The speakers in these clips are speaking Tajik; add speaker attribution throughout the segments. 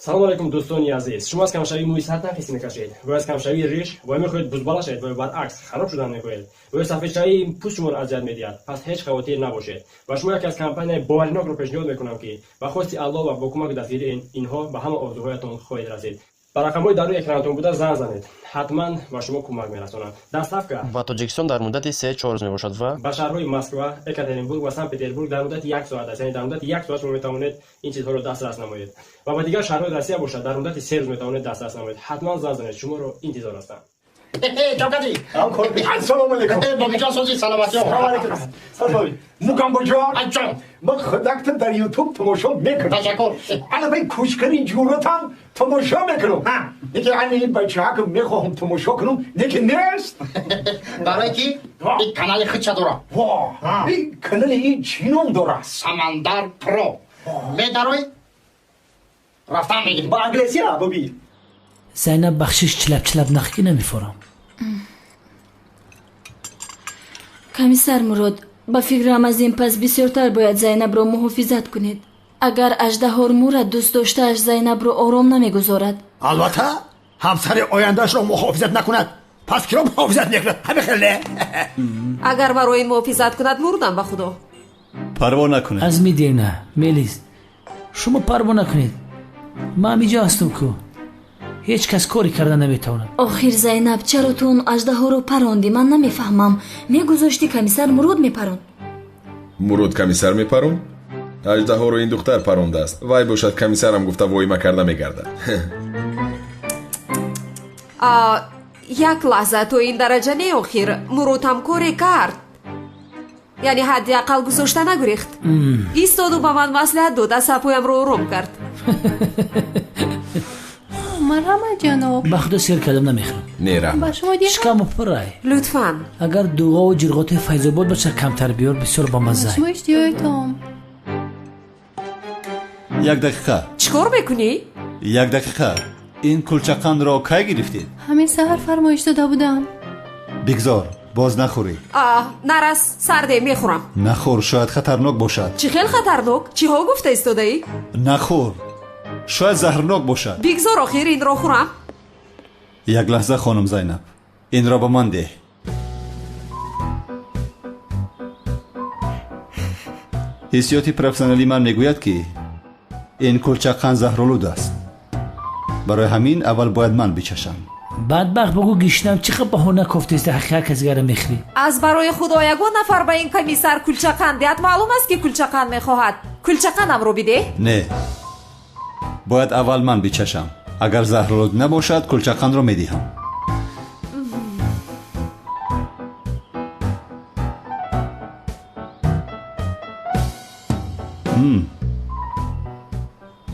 Speaker 1: Салом алейкум, дӯстони азиз. Шумо аз камшавии мӯи сар танқисӣ мекашед ва аз камшавии риш ва мехоҳед бузбала шавед ва баръакс хароб шудан мехоҳед ва ё сафедшавии пӯст шуморо азият медиҳад, пас ҳеҷ хавотир набошед. Ва шумо яке аз компанияи боваринокро пешниҳод мекунам, ки ба хости Аллоҳ ва бо кӯмаки дастгирии инҳо ба ҳама орзуҳоятон хоҳед расид. Ба рақамҳои дар рӯи экранатон буда занг занед, ҳатман ба шумо кӯмак мерасонанд. Доставка
Speaker 2: ба Тоҷикистон дар муддати 3-4 рӯз мебошад ва
Speaker 1: ба шаҳрҳои Москва, Екатеринбург ва Санкт Петербург дар муддати як соат аст, яъне дар муддати як соат шумо метавонед ин чизҳоро дастрас намоед. Ва ба дигар шаҳрҳои Россия бошад, дар муддати 3 рӯз метавонед дастрас намоед. Ҳатман занг занед, шуморо интизор ҳастам.
Speaker 3: Чокади.
Speaker 4: Ассалому алайкум.
Speaker 3: Бобиҷон, сози, саломатиё.
Speaker 4: Салом алайкум. Салом. Мукамбоҷон.
Speaker 3: Аҷон.
Speaker 4: Ман худакта дар Ютуб тамошо мекунам.
Speaker 3: Ташаккур.
Speaker 4: Ана бай кӯчкари ҷуръатам тамошо мекунам. Неки ана ин бачаҳакам мехоҳам тамошо кунам, неки нест.
Speaker 3: Барое ки ин канали худша дорам.
Speaker 4: Во, ин канали ин чӣ ном дорад?
Speaker 3: Самандар Про. Медарои, рафтан мегирӣ.
Speaker 4: Ба англисия, боби.
Speaker 5: Зайнаб, бахшиш, чилаб-чилаб нахки намефорам.
Speaker 6: Комиссар Мурод, ба фикрам, аз ин пас бисёртар бояд Зайнабро муҳофизат кунед. Агар аждаҳор мурад, дӯст доштааш Зайнабро ором намегузорад.
Speaker 7: Албатта, ҳамсари ояндаашро муҳофизат накунад, пас киро муҳофизат мекунад? Ҳамин хел не?
Speaker 8: Агар маро ин муҳофизат кунад, мурдам, ба худо.
Speaker 9: Парво накунед.
Speaker 5: Аз мидевна мелис, шумо парво накунед, ман ҳамиҷо ҳастам ку, ҳеҷ кас коре карда наметавонад.
Speaker 6: Охир, Зайнаб, чаро ту он аждаҳоро парондӣ? Ман намефаҳмам. Мегузоштӣ, комиссар Мурод мепаронд.
Speaker 10: Мурод комиссар мепаронд? Аждаҳоро ин духтар парондааст. Вай бошад, комиссарам гуфта воима карда мегардад.
Speaker 8: Як лаҳза, то ин дараҷа не. Охир Мурод ҳам коре кард, яъне ҳадди ақал гузошта нагурехт, истоду ба ман маслиҳат дод, асабҳоямро ором кард.
Speaker 11: Марҳамат, ҷаноб.
Speaker 5: Ба худо, сер кардам, намехӯрам.
Speaker 10: Не, раҳмат.
Speaker 11: Ба шумо диҳам?
Speaker 5: Шикаму пурай.
Speaker 8: Лутфан.
Speaker 5: Агар дуғову ҷирғотои Файзобод боша, камтар биёр, бисёр бамазза.
Speaker 11: Шумо иштиҳоятон.
Speaker 9: Як дақиқа.
Speaker 8: Чӣ кор мекунӣ?
Speaker 9: Як дақиқа, ин кулчақандро кай гирифтед?
Speaker 11: Ҳамин саҳар фармоиш дода будам.
Speaker 9: Бигзор, боз нахӯрӣ.
Speaker 8: Нарас, сарде, мехӯрам.
Speaker 9: Нахӯр, шояд хатарнок бошад.
Speaker 8: Чӣ хел хатарнок? Чиҳо гуфта истодаӣ?
Speaker 9: Нахӯр, шояд заҳрнок бошад.
Speaker 8: Бигзор, охир инро хӯрам.
Speaker 9: Як лаҳза, хонум Зайнаб, инро ба ман деҳ. Ҳиссиёти профессионалии ман мегӯяд, ки ин кулчақанд заҳролуд аст. Барои ҳамин аввал бояд ман бичашам.
Speaker 5: Бадбахт, бугӯ, гишнам, чӣ қад баҳона кофтеста, ҳақиқат касигара мехӯрӣ.
Speaker 8: Аз барои худо, ягон нафар ба ин комиссар кулчақанд диҳад. Маълум аст, ки кулчақанд мехоҳад. Кулчақандамро бидеҳ.
Speaker 9: Не, бояд аввал ман бичашам. Агар заҳролуд набошад, кулчақандро медиҳам.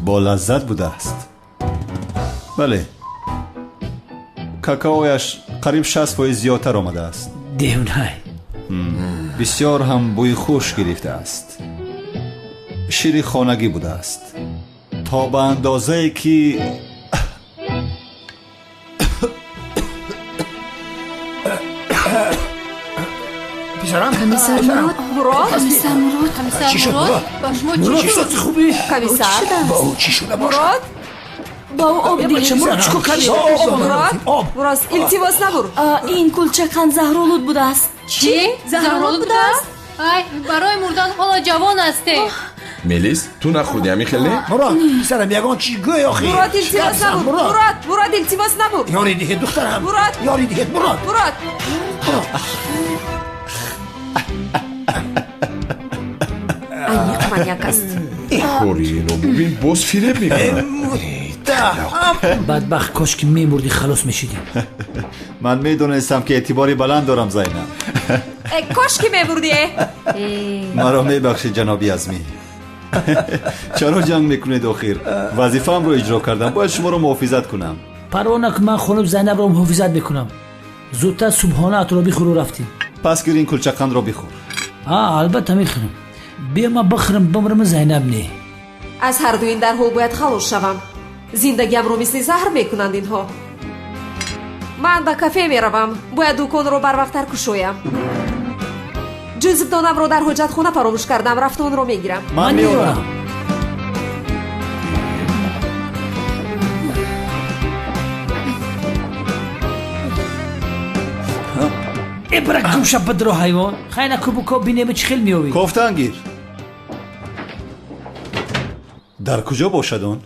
Speaker 9: Бо лаззат будааст. Бале, какаояш қариб 60% зиёдтар омадааст.
Speaker 5: Девнай.
Speaker 9: Бисёр ҳам бӯи хуш гирифтааст. Шири хонагӣ будааст, то ба андозае ки
Speaker 7: Писарам.
Speaker 6: Комиссар Мурод.
Speaker 8: Мурод.
Speaker 6: Комиссар Мурод.
Speaker 11: Комиссар
Speaker 7: Чӣ шуд?
Speaker 11: Мурод, ба шумо
Speaker 7: Мурод,
Speaker 11: чӣ
Speaker 7: чӣ
Speaker 11: шуд?
Speaker 7: шуд? Хубӣ?
Speaker 8: Комиссар.
Speaker 7: Ба ӯ чӣ шуда бошад?
Speaker 8: Мурод.
Speaker 6: Ба ӯ об
Speaker 5: Бача,
Speaker 6: диҳед.
Speaker 5: Мурод, чӣ кор кардӣ?
Speaker 8: Мурод.
Speaker 7: Об.
Speaker 8: Мурод, илтимос, набур.
Speaker 6: Ин кулчақанд заҳролуд будааст.
Speaker 8: Чӣ, заҳролуд будааст?
Speaker 11: Ай, барои мурдан ҳоло ҷавон ҳастед.
Speaker 10: Мелис, ту нахӯрдӣ, ҳамин хел не?
Speaker 7: Мурод, писарам, ягон чӣ гӯй охир.
Speaker 8: Мурод, илтимос, набур.
Speaker 7: Мурод.
Speaker 8: Мурод, Мурод, илтимос, набур.
Speaker 7: Ёрӣ диҳед, духтарам.
Speaker 8: Мурод.
Speaker 7: Ёрӣ диҳед, Мурод.
Speaker 8: Мурод. Аниқ маньяк аст.
Speaker 10: Кори ино бубин, боз фиреб мекунад.
Speaker 5: Бадбахт, кош ки мемурдӣ, халос мешидӣ.
Speaker 9: Ман медонистам, ки эътибори баланд дорам, Зайнаб.
Speaker 8: Э, кош ки мемурдӣ, э.
Speaker 9: Маро мебахшед, ҷаноби Азмӣ. Чаро ҷанг мекунед? Охир вазифаамро иҷро кардам, бояд шуморо муҳофизат кунам.
Speaker 5: Парво накун, ман хонум Зайнабро муҳофизат мекунам. Зудтар субҳонаатро бихӯру рафтем.
Speaker 9: Пас гир, ин кулчақандро бихӯр.
Speaker 5: А, албатта мехӯрам. Биё, ман бихӯрам, бимрам, Зайнаб не.
Speaker 8: Аз ҳарду ин дарҳол бояд халос шавам. Зиндагиамро мисли заҳр мекунанд инҳо. Ман ба кафе меравам, бояд дуконро барвақттар кушоям. Ҷузвдонамро дар ҳоҷатхона фаромӯш кардам, рафта онро мегирам.
Speaker 9: Ман меорам.
Speaker 5: Э, бира гумша, бидро, ҳайвон. Хайна кубуко бинем, чӣ хел меёвӣ.
Speaker 9: Кофтан гир, дар куҷо бошад он?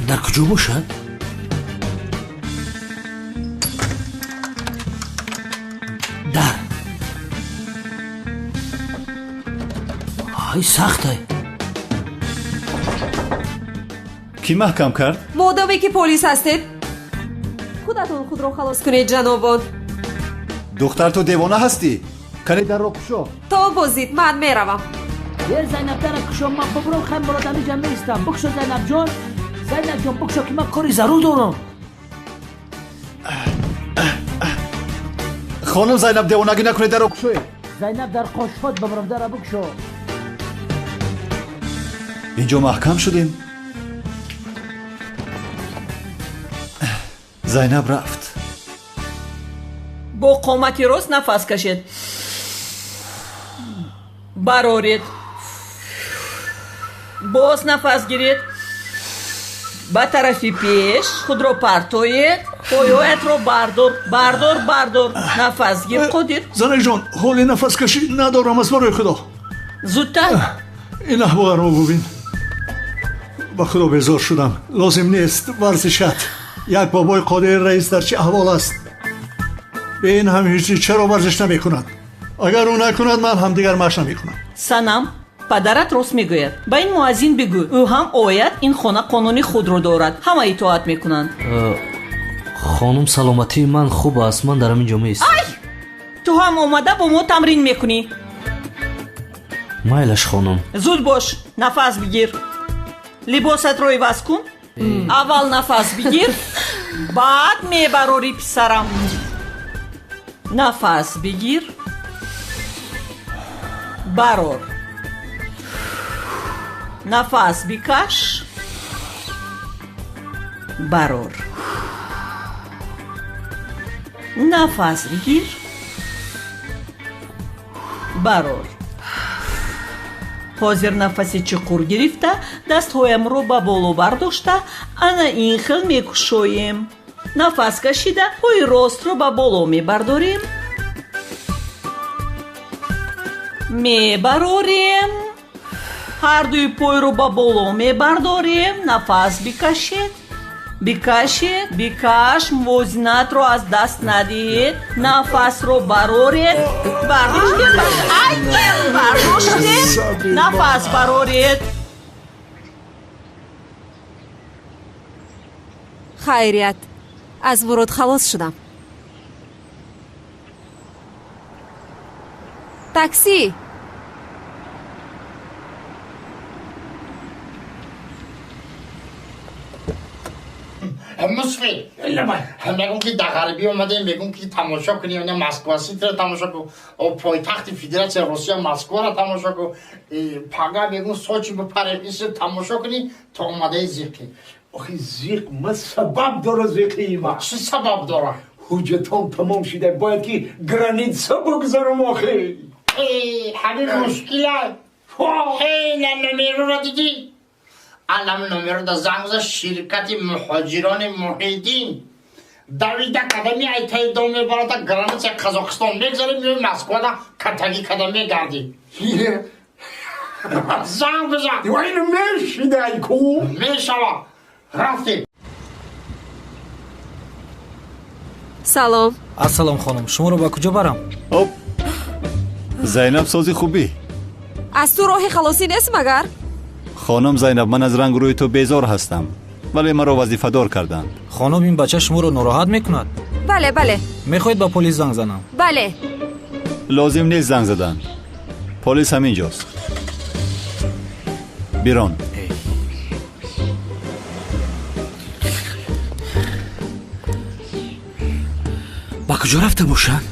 Speaker 5: Дар куҷо бошад? Дар ай сахтай.
Speaker 9: Кӣ маҳкам кард?
Speaker 8: Модоме ки полис ҳастед, худатон худро халос кунед, ҷанобон.
Speaker 9: Духтар, ту девона ҳастӣ? Кане дарро кушо.
Speaker 8: То бозид, ман меравам.
Speaker 5: Е, Зайнаб, дара кушо, ман бубурам. Хай, Мурод, амиҷа меистам. Бикушо, Зайнабҷон, Зайнабҷон, бикушо, ки ман кори зарур дорам.
Speaker 9: Хонум Зайнаб, девонагӣ накунед, дарро кушоед.
Speaker 5: Зайнаб, дар қошфот бибурам, дара бикушо.
Speaker 9: Инҷо маҳкам шудем. Зайнаб рафт.
Speaker 12: Бо қомати рост нафас кашед, бароред, боз нафас гиред, ба тарафи пеш худро партоед, пойҳоятро бардор, бардор, бардор, нафас гир, Қодир.
Speaker 7: Занакҷон, ҳоли нафаскашӣ надорам, аз барои Худо.
Speaker 12: Зудтар.
Speaker 7: Ин аҳволаро бубин. Ба Худо, безор шудам. Лозим нест варзишат. Як бобои Қодири раис дар чӣ аҳвол аст? Бе ин ҳам ҳеҷ чаро варзиш намекунад? Агар ӯ накунад, ман ҳам дигар машқ намекунам.
Speaker 12: Санам, падарат рост мегӯяд. Ба ин муаззин бигӯ, ӯ ҳам ояд. Ин хона қонуни худро дорад, ҳама итоат мекунанд.
Speaker 13: Хонум, саломатии ман хуб аст, ман дар ҳамин ҷо меистам.
Speaker 12: Ай, ту ҳам омада бо мо тамрин мекунӣ.
Speaker 13: Майлаш, хонум.
Speaker 12: Зуд бош, нафас бигир, либосатро иваз кун. Аввал нафас бигир, баъд мебарорӣ. Писарам, нафас бигир, барор, нафас бикаш, барор, нафас бигир, барор. Ҳозир нафаси чуқур гирифта, дастҳоямро ба боло бардошта, ана ин хел мекушоем. Нафас кашида, пои ростро ба боло мебардорем, мебарорем, ҳардуи пойро ба боло мебардорем. Нафас бикашед, бикашед, бикаш, мувозинатро аз даст надиҳед. Нафасро бароред. Бардоштем, ай, бардоштем, нафас бароред.
Speaker 8: Хайрият, аз Мурод халос шудам. Такси!
Speaker 3: Мусфи, мегум, ки дар ғарибӣ омадем, мегум, ки тамошо кунем. На Москва Ситиро тамошо кун, пойтахти Федератсияи Русия Москваро тамошо кун, пага мегум, Сочи бипарем, иси тамошо кунӣ. То омадаи зиқӣ.
Speaker 4: Охи, зиқ ма сабаб дора, зиқии ма.
Speaker 3: Чӣ сабаб дора?
Speaker 4: Ҳуҷҷатон тамом шуда, бояд ки граница бигзарам охи.
Speaker 3: Ҳамин мушкила. На номероро дидӣ? Алам номеро да занг зад ширкати муҳоҷирони Муҳиддин. Давида кадами айтаи дом мебарада, граница Қазоқистон мегзарем, меои Москвада катагӣ када мегардӣ. Занг бизан.
Speaker 4: Ин мешидай ку.
Speaker 3: Мешава, рафтем.
Speaker 8: Салом.
Speaker 14: Ассалом, хонум, шуморо ба куҷо барам?
Speaker 9: Оп, Зайнаб, сози хубӣ?
Speaker 8: Аз ту роҳи халосӣ нест магар?
Speaker 9: Хонум Зайнаб, ман аз рангу рӯи ту безор ҳастам, вале маро вазифадор карданд.
Speaker 14: Хонум, ин бача шуморо нороҳат мекунад?
Speaker 8: Бале, бале.
Speaker 14: Мехоҳед ба полис занг занам?
Speaker 8: Бале.
Speaker 9: Лозим нест занг задан, полис ҳамин ҷост. Бирон.
Speaker 5: Ба куҷо рафта бошанд?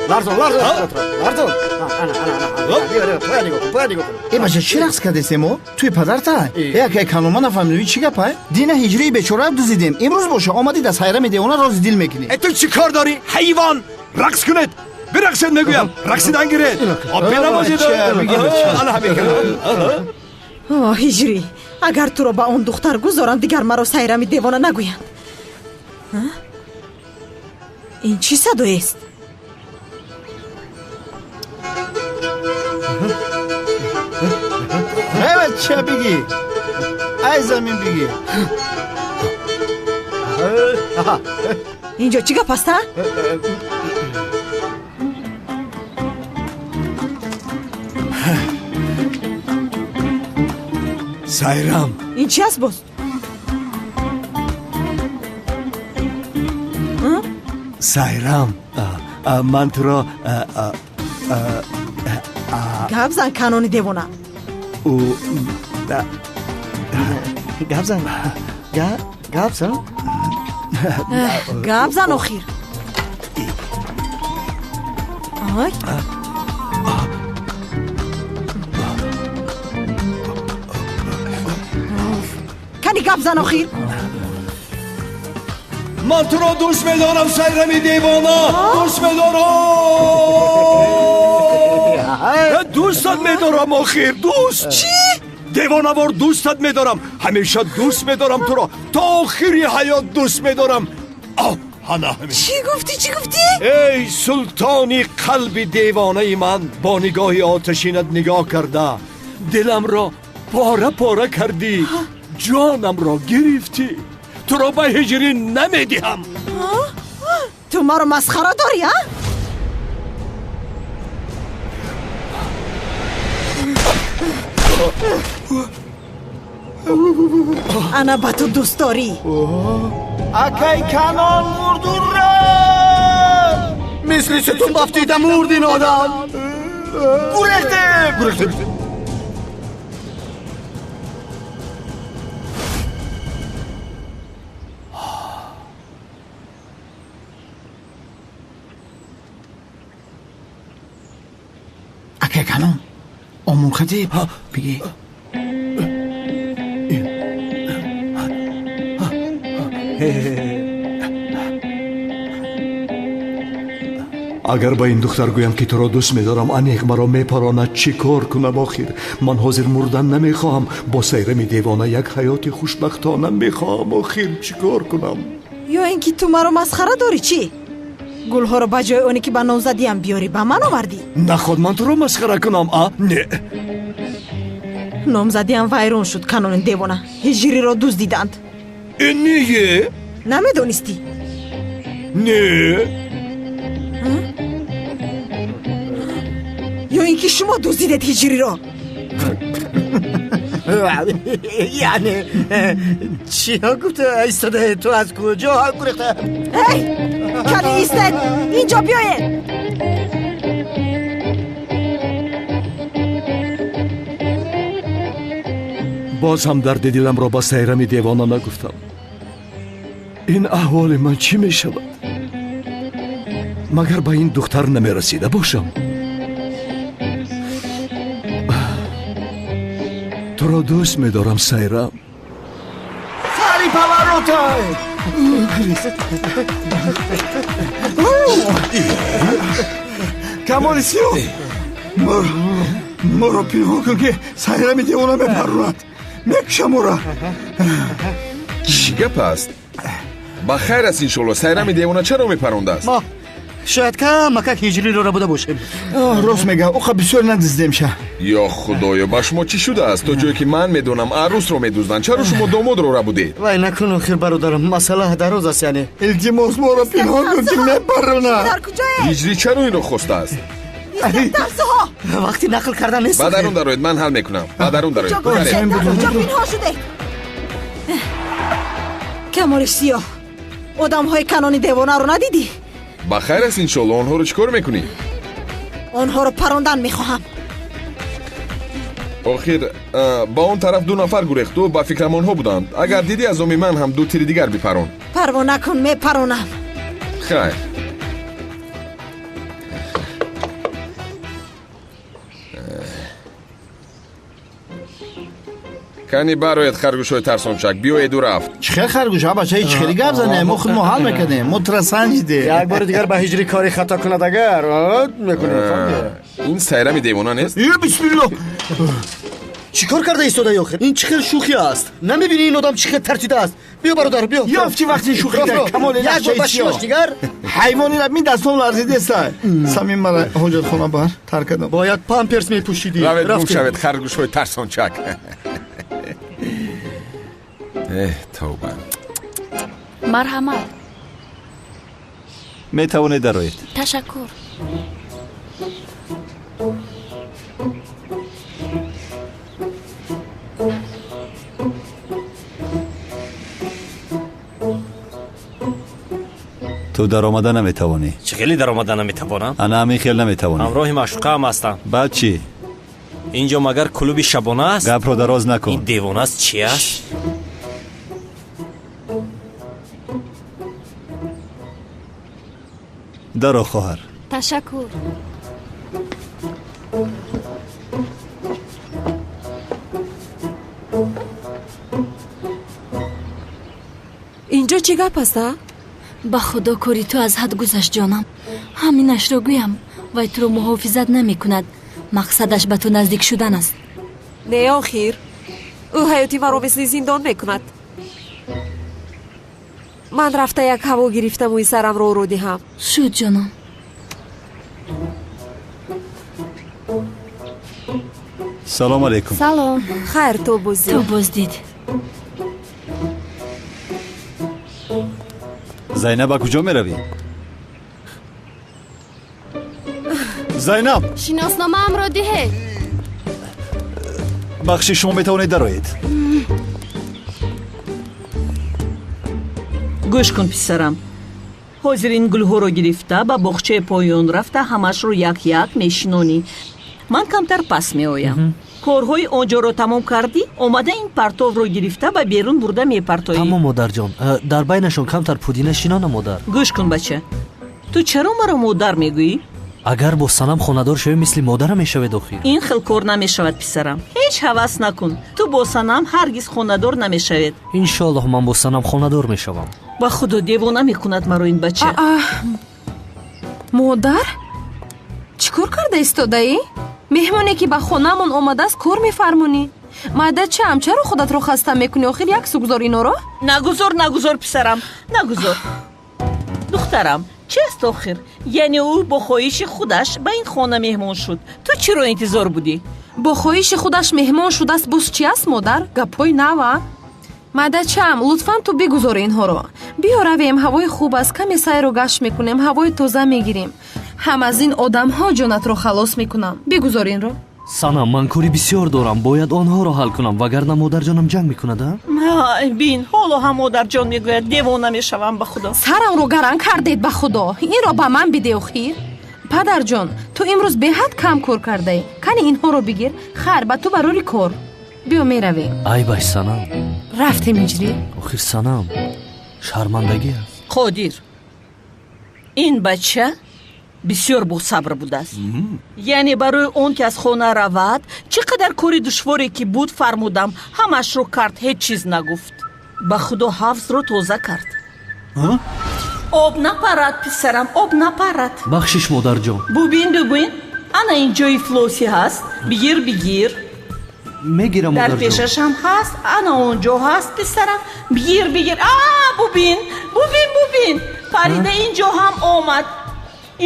Speaker 15: Ларзон, ларзон, ларзон.
Speaker 16: Э бача, чӣ рақс кардесем мо? Туи падарта? Э акай Канон, ман нафаҳмидам, чӣ гапай? Дина ҳиҷрии бечора дуздидем. Имрӯз боша омадӣ да Сайрами девона рози дил мекунӣ.
Speaker 17: Э ту чӣ кор дорӣ? Ҳайвон! Рақс кунед! Бирақсед мегӯям! Рақсидан гиред! Бинавозед! Ана ҳамин.
Speaker 18: О, ҳиҷрӣ, агар туро ба он духтар гузорам, дигар маро Сайрами девона нагӯянд. Ин чӣ садоест?
Speaker 16: Э бача, бигӣ. Ай замин бигӣ.
Speaker 18: Инҷо чӣ гап аст, а?
Speaker 17: Сайрам.
Speaker 18: Ин чӣ аст боз?
Speaker 17: Сайрам, ман туро
Speaker 18: гап зан, Канони девона.
Speaker 15: Гап зан. Гап зан.
Speaker 18: Гап зан охир. Ай. Кани гап зан охир.
Speaker 17: Ман туро дӯст медорам, Сайрами девона, дӯст медорам, дӯстат медорам охир, дӯст.
Speaker 18: Чӣ?
Speaker 17: Девонавор дӯстат медорам, ҳамеша дӯст медорам туро, то охири ҳаёт дӯст медорам. Ана ҳамин.
Speaker 18: Чӣ гуфтӣ, чӣ гуфтӣ?
Speaker 17: Эй султони қалби девонаи ман, бо нигоҳи оташинат нигоҳ карда диламро пора пора кардӣ, ҷонамро гирифтӣ. Туро ба ҳиҷрӣ намедиҳам.
Speaker 18: Ту маро масхара дорӣ, а? Ана ба ту дӯстдорӣ.
Speaker 16: Акай Канон мурду рафт. Мисли сутун бафтида мурд ин одам. Гурехтем! Гурехтем! Акай Канон, омурхатиб бигӣ.
Speaker 7: Агар ба ин духтар гӯям, ки туро дӯст медорам, аниқ маро мепаронад. Чӣ кор кунам охир? Ман ҳозир мурдан намехоҳам. Бо Сайрами девона як ҳаёти хушбахтона мехоҳам. Охир чӣ кор кунам?
Speaker 18: Ё ин ки ту маро масхара дорӣ, чӣ? Гулҳоро ба ҷои оне ки ба номзадиам биёрӣ, ба ман овардӣ?
Speaker 17: Наход ман туро масхара кунам, а? Не.
Speaker 18: Номзадиам вайрон шуд, Канони девона. Ҳиҷриро дуздиданд.
Speaker 17: Не.
Speaker 18: Намедонистӣ?
Speaker 17: Не.
Speaker 18: Ё ин ки шумо дуздидед ҳиҷриро?
Speaker 15: Яъне чиҳо гуфта истода, ту аз куҷо гурехта?
Speaker 18: Эй, кани истед, инҷо биёед.
Speaker 7: Боз ҳам дарди диламро ба Сайрами девона нагуфтам. Ин аҳволи ман чӣ мешавад? Магар ба ин духтар намерасида бошам? Туро дӯст медорам, Сайрам.
Speaker 16: Сари поворотай! Камоли сиёҳ, моро пинҳон кун, ки Сайрами девона мепарронад, мекушам ӯра.
Speaker 10: Чӣ гап аст? Ба хайр аст, иншолло. Сайрами девона чаро мепарондааст?
Speaker 15: Мо шояд камакак ҳиҷриро рабуда бошем.
Speaker 16: Рост мегӯям, оқа бисёр надиздем ша.
Speaker 10: Ё худоё, ба шумо чӣ шудааст? То ҷое ки ман медонам, арӯсро медузданд. Чаро шумо домодро рабудед?
Speaker 15: Вай накун охир, бародарам, масъала дароз аст, яъне.
Speaker 16: Илтимос, моро пинҳон кун, ки мепаронад.
Speaker 10: Ҳиҷрӣ чаро инро хостааст?
Speaker 15: Вақти нақл кардан нест.
Speaker 10: Ба дарун дароед, ман ҳал мекунам. Ба дарун дароед.
Speaker 18: Куҷо пинҳон шудед? Камоли сиёҳ, одамҳои Канони девонаро надидӣ?
Speaker 10: Ба хайр аст, иншолло. Онҳоро чӣ кор мекунӣ?
Speaker 18: Онҳоро парондан мехоҳам.
Speaker 10: Охир ба он тараф ду нафар гурехту, ба фикрам онҳо буданд. Агар дидӣ, аз оми ман ҳам ду тири дигар бипарон.
Speaker 18: Парво накун, мепаронам.
Speaker 10: Хайр. Кани барояд харгӯшҳои тарсончак, биёеду рафт.
Speaker 16: Чӣ хел харгӯш, а бача, чӣ хели гап занем? Мо худ мо ҳал мекардем, мо тура санҷидем.
Speaker 15: Як бори дигар ба ҳиҷрӣ кори хато кунад агар, мекунем.
Speaker 10: Ин сайрами девона нест?
Speaker 16: Е, бисмиллоҳ!
Speaker 15: Чӣ кор карда истодаи охир? Ин чӣ хел шӯхӣ аст? Намебинӣ ин одам чӣ хел тартида аст? Биё бародар, биё.
Speaker 16: Ёфти вақти шӯхӣ дар камоли
Speaker 15: як бор ба шинош дигар.
Speaker 16: Ҳайвони раб, мин дастом ларзидеста. Самим мара ҳоҷатхона бар, тар кардам.
Speaker 15: Бояд памперс мепӯшидӣ.
Speaker 10: Равед гум шавед, харгӯшҳои тарсончак. Эҳ, тавба.
Speaker 6: Марҳамат.
Speaker 9: Метавонед дароед.
Speaker 6: Ташаккур.
Speaker 9: Ту даромада наметавонӣ.
Speaker 13: Чӣ хеле даромада наметавонам?
Speaker 9: Ана ҳамин хел наметавонӣ.
Speaker 13: Ҳамроҳи маъшуқаам ҳастам.
Speaker 9: Баъд чӣ?
Speaker 13: Инҷо магар клуби шабона аст?
Speaker 9: Гапро дароз накун.
Speaker 13: Ин девонааст чи аст?
Speaker 9: Даро, хоҳар.
Speaker 6: Ташаккур.
Speaker 8: Инҷо чӣ гап аст, а?
Speaker 6: Ба худо, кори ту аз ҳад гузашт, ҷонам. Ҳаминашро гӯям, вай туро муҳофизат намекунад. Мақсадаш ба ту наздик шудан аст.
Speaker 8: Не, охир, ӯ ҳаёти маро мисли зиндон мекунад. Ман рафта як ҳаво гирифта мӯи сарамро ӯро диҳам.
Speaker 6: Шуд, ҷонам.
Speaker 9: Салом алейкум.
Speaker 8: Салом. Хайр, то боздид.
Speaker 6: То боздид.
Speaker 9: Зайнаб, ба куҷо меравӣ? Зайнаб!
Speaker 11: Шиносномаамро диҳед.
Speaker 9: Бахши, шумо метавонед дароед.
Speaker 12: Гӯш кун, писарам. Ҳозир ин гулҳоро гирифта ба боғчаи поён рафта ҳамашро як-як мешинонӣ. Ман камтар пас меоям. Корҳои он ҷоро тамом кардӣ, омада ин партовро гирифта ба берун бурда мепартоӣ.
Speaker 13: Тамом, модарҷон. Дар байнашон камтар пудина шинона, модар.
Speaker 12: Гӯш кун, бача, ту чаро маро модар мегӯӣ?
Speaker 13: Агар бо санам хонадор шавӣ, мисли модарам мешавед охир.
Speaker 12: Ин хел кор намешавад, писарам. Ҳеҷ ҳавас накун, ту бо санам ҳаргиз хонадор намешавед.
Speaker 13: Иншоаллоҳ, ман бо санам хонадор мешавам.
Speaker 12: Ба худо, девона мекунад маро ин бача.
Speaker 8: Модар, чӣ кор карда истодаӣ? Меҳмоне ки ба хонаамон омадааст, кор мефармонӣ. Майдачаам, чаро худатро хаста мекунӣ? Охир як су гузор инора.
Speaker 12: Нагузор, нагузор, писарам, нагузор. Духтарам, чи аст охир? Яъне ӯ бо хоҳиши худаш ба ин хона меҳмон шуд. Ту чиро интизор будӣ?
Speaker 8: Бо хоҳиши худаш меҳмон шудааст, боз чи аст, модар? Гапҳои нава. Майдачаам, лутфан ту бигузор инҳоро. Биё равем, ҳавои хуб аст, каме сайру гашт мекунем, ҳавои тоза мегирем. Ҳам аз ин одамҳо ҷонатро халос мекунам. Бигузор инро.
Speaker 13: Санам, ман кори бисёр дорам, бояд онҳоро ҳал кунам, вагарна модарҷонам ҷанг мекунад, а?
Speaker 12: Бин, ҳоло ҳам модарҷон мегӯяд, девона мешавам, ба худо.
Speaker 8: Сарамро гаран кардед, ба худо. Инро ба ман биде охир. Падарҷон, ту имрӯз беҳад кам кор кардаӣ. Кани инҳоро бигир. Хайр, ба ту барори кор. Биё меравем.
Speaker 13: Ай бай, санам.
Speaker 8: Рафтем, иҷрӣ.
Speaker 13: Охир санам, шармандагӣ аст.
Speaker 12: Қодир, ин бача бисёр босабр будааст. Яъне барои он ки аз хона равад, чӣ қадар кори душворе ки буд фармудам, ҳамашро кард, ҳеҷ чиз нагуфт. Ба худо, ҳавзро тоза кард. Об напарад, писарам, об напарад.
Speaker 13: Бахшиш, модарҷон.
Speaker 12: Бубин, бубин, ана ин ҷои флоси ҳаст. Бигир, бигир.
Speaker 13: Мегирам,
Speaker 12: дар
Speaker 13: модарҷон.
Speaker 12: Пешашам ҳаст, ана он ҷо ҳаст, писарам. Бигир, бигир. А, бубин, бубин, бубин, парида ин ҷо ҳам омад.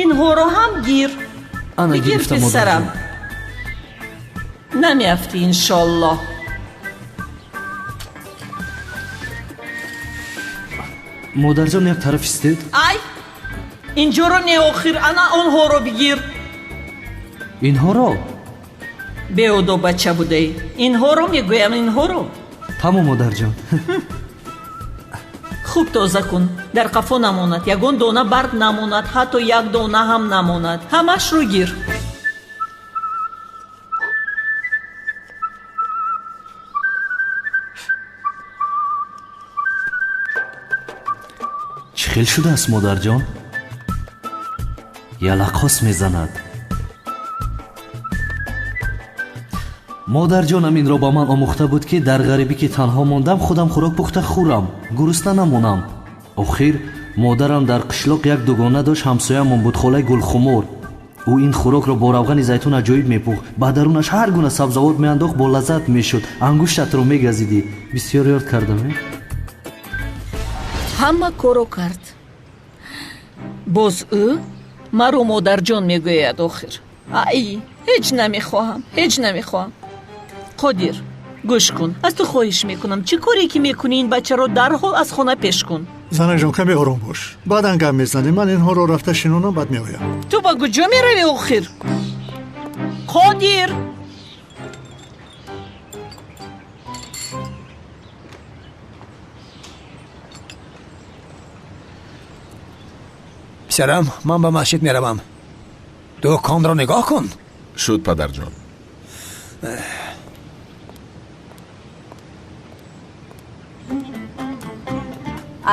Speaker 12: Инҳоро ҳам гир.
Speaker 13: Ана
Speaker 12: бигир,
Speaker 13: гирифтам,
Speaker 12: писарам.
Speaker 13: Модарҷон.
Speaker 12: Намеафтӣ, иншоллоҳ.
Speaker 13: Модарҷон, як тараф истед.
Speaker 12: Ай, инҷоро не, охир, ана онҳоро бигир.
Speaker 13: Инҳоро?
Speaker 12: Беодоб бача будаӣ. Инҳоро мегӯям, инҳоро.
Speaker 13: Тамом, модарҷон.
Speaker 12: Хуб тоза кун, дар қафо намонад, ягон дона барг намонад, ҳатто як дона ҳам намонад. Ҳамашро гир.
Speaker 13: Чӣ хел шудааст, модарҷон? Ялақос мезанад. Модарҷонам инро ба ман омӯхта буд, ки дар ғарибӣ ки танҳо мондам, худам хӯрок пухта хӯрам, гурусна намонам. Охир модарам дар қишлоқ як дугона дошт, ҳамсоямон буд, холаи Гулхумор. Ӯ ин хӯрокро бо равғани зайтун аҷоиб мепухт, ба дарунаш ҳар гуна сабзавот меандохт, бо лаззат мешуд, ангуштатро мегазидӣ. Бисёр ёд кардам.
Speaker 12: Ҳама корро кард. Боз ӯ маро модарҷон мегӯяд. Охир ай, ҳеҷ намехоҳам, ҳеҷ намехоҳам. Қодир, гӯш кун, аз ту хоҳиш мекунам, чӣ коре ки мекунӣ, ин бачаро дарҳол аз хона пеш кун.
Speaker 7: Занаҷон, каме ором бош, баъдан гап мезанем. Ман инҳоро рафта шинонам, баъд меоям.
Speaker 12: Ту ба куҷо меравӣ охир? Қодир!
Speaker 19: Писарам, ман ба масҷид меравам. Дуконро нигоҳ кун.
Speaker 10: Шуд, падарҷон.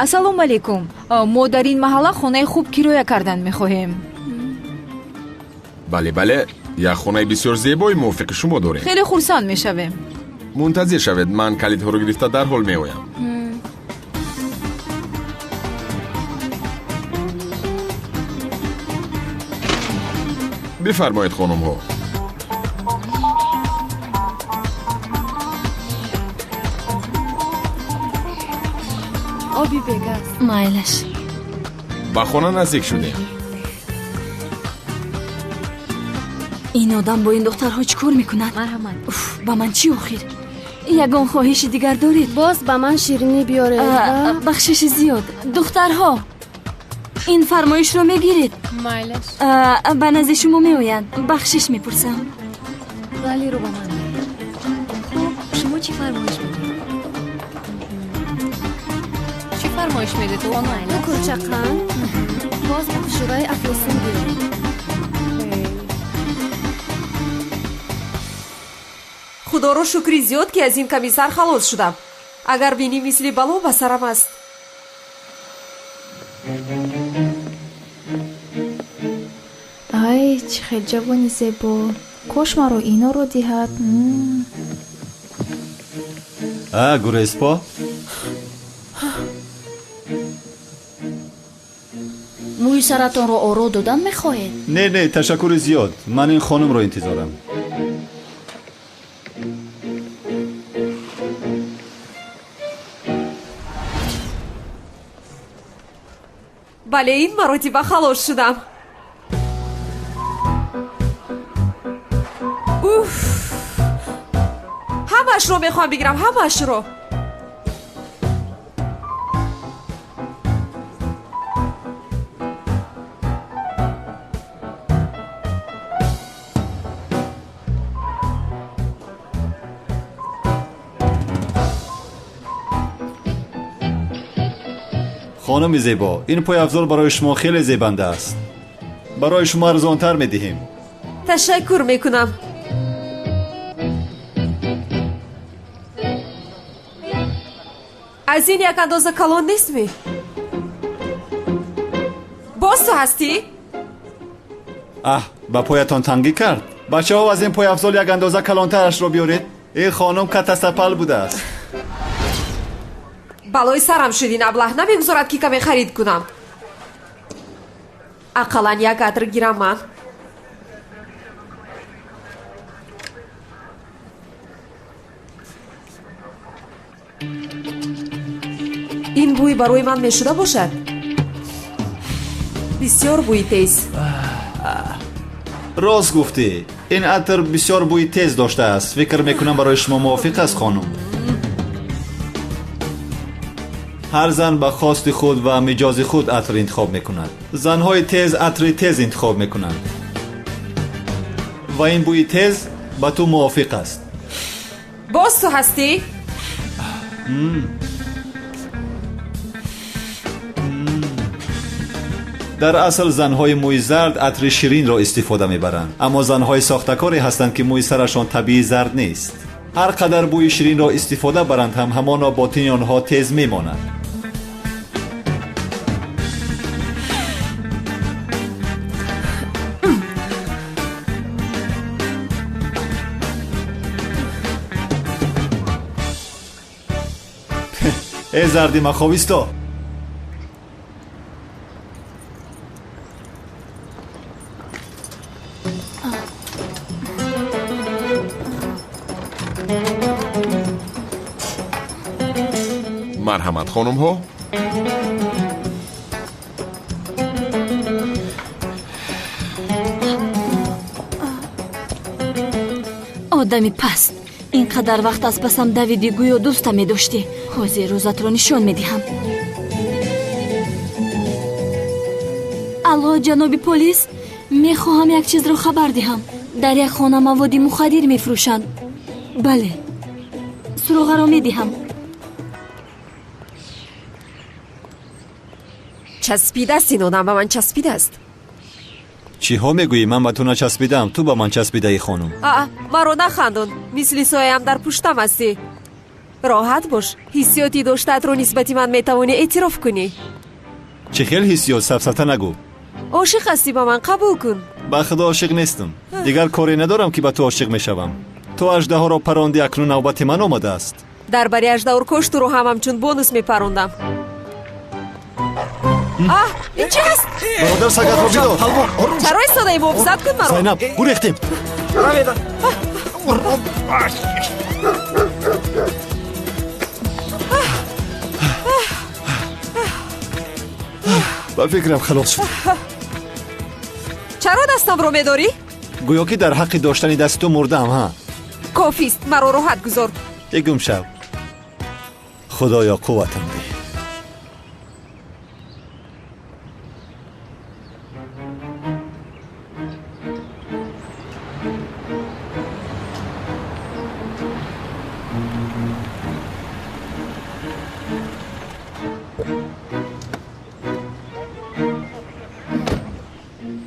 Speaker 20: Ассалому алайкум. Мо дар ин маҳалла хонаи хуб кироя кардан мехоҳем.
Speaker 10: Бале, бале, як хонаи бисёр зебои мувофиқи шумо дорем.
Speaker 20: Хеле хурсанд мешавем.
Speaker 10: Мунтазир шавед, ман калидҳоро гирифта дарҳол меоям. Бифармоед, хонумҳо.
Speaker 11: Оби бегаз.
Speaker 6: Майлаш.
Speaker 10: Ба хона наздик шудем.
Speaker 6: Ин одам бо ин духтарҳо чӣ кор мекунад?
Speaker 11: Марҳамат.
Speaker 6: Уф, ба ман чӣ охир? Ягон хоҳиши дигар доред?
Speaker 11: Боз ба ман ширинӣ биёред.
Speaker 6: Бахшиши зиёд. Духтарҳо, ин фармоишро мегиред?
Speaker 11: Майлаш.
Speaker 6: Ба назди шумо меоянд. Бахшиш мепурсам.
Speaker 11: Лалиро ба ман диҳед. Хуб, шумо чӣ фармоиш медиҳед? Чӣ фармоиш медиҳед? Ду кулча қанд, боз афшураи афлесун биёред.
Speaker 8: Худоро шукри зиёд, ки аз ин комиссар халос шудам. Агар бинӣ, мисли бало ба сарам аст.
Speaker 21: Ай, чӣ хел ҷавони зебо! Кош маро иноро диҳад.
Speaker 9: А, гуреспо?
Speaker 6: Мӯи саратонро оро додан мехоҳед?
Speaker 9: Не, не, ташаккури зиёд. Ман ин хонумро интизорам.
Speaker 8: Бале, ин маротиба халос шудам. Уф, ҳамаашро мехоҳам бигирам, ҳамаашро.
Speaker 9: Хонуми зебо, ин пойафзол барои шумо хеле зебанда аст. Барои шумо арзонтар медиҳем.
Speaker 8: Ташаккур мекунам. Аз ин як андоза калон нестми? Боз ту ҳастӣ?
Speaker 9: Аҳ, ба поятон тангӣ кард. Бачаҳо, аз ин пойафзол як андоза калонтарашро биёред. Ин хонум катасапал будааст.
Speaker 8: Балои сарам шуд, ин аблаҳ намегузорад, ки каме харид кунам. Ақаллан як атр гирам ман. Ин бӯй барои ман мешуда бошад? Бисёр бӯи тез.
Speaker 9: Рост гуфтӣ, ин атр бисёр бӯи тез доштааст. Фикр мекунам, барои шумо мувофиқ аст, хонум. Ҳар зан ба хости худ ва миҷози худ атр интихоб мекунад. Занҳои тез атри тез интихоб мекунанд ва ин бӯи тез ба ту мувофиқ аст.
Speaker 8: Боз ту ҳастӣ?
Speaker 9: Дар асл занҳои мӯи зард атри ширинро истифода мебаранд, аммо занҳои сохтакоре ҳастанд, ки мӯи сарашон табиӣ зард нест. Ҳар қадар бӯи ширинро истифода баранд ҳам, ҳамоно ботини онҳо тез мемонад. Э зарди маховисто.
Speaker 10: Марҳамат, хонумҳо.
Speaker 6: Одами паст, ин қадар вақт аз пасам давидӣ, гӯё дӯста медоштӣ. Ҳозир рӯзатро нишон медиҳам. Алло, ҷаноби полис, мехоҳам як чизро хабар диҳам. Дар як хона маводи мухаддир мефурӯшанд. Бале, суроғаро медиҳам.
Speaker 8: Часпидааст ин одам, ба ман часпидааст.
Speaker 9: Чиҳо мегӯӣ? Ман ба ту начаспидаам, ту ба ман часпидаӣ, хонум.
Speaker 8: Аа, маро нахандон, мисли сояам дар пуштам ҳастӣ. Роҳат бош, ҳиссиёти доштаатро нисбати ман метавонӣ эътироф кунӣ.
Speaker 9: Чӣ хел ҳиссиёт? Сафсата нагӯ.
Speaker 8: Ошиқ ҳастӣ ба ман, қабул кун.
Speaker 9: Ба худо ошиқ нестам. Дигар коре надорам ки ба ту ошиқ мешавам. Ту аждаҳоро паронди, акнун навбати ман омадааст.
Speaker 8: Дар бари аждаҳоркош туро ҳам ҳамчун бонус мепарондам. Аҳ, ин чи аст?
Speaker 9: Бародар, сагатро бидор.
Speaker 8: Чаро истодаи? Муҳофизат кун маро.
Speaker 9: Зайнаб, гурехтем. Ба фикрам халос шуд.
Speaker 8: Чаро дастамро медорӣ?
Speaker 9: Гӯё ки дар ҳаққи доштани дасти ту мурдаам, ҳа?
Speaker 8: Кофист, маро роҳат гузор.
Speaker 9: Бигум шав. Худоё, қувватам деҳ.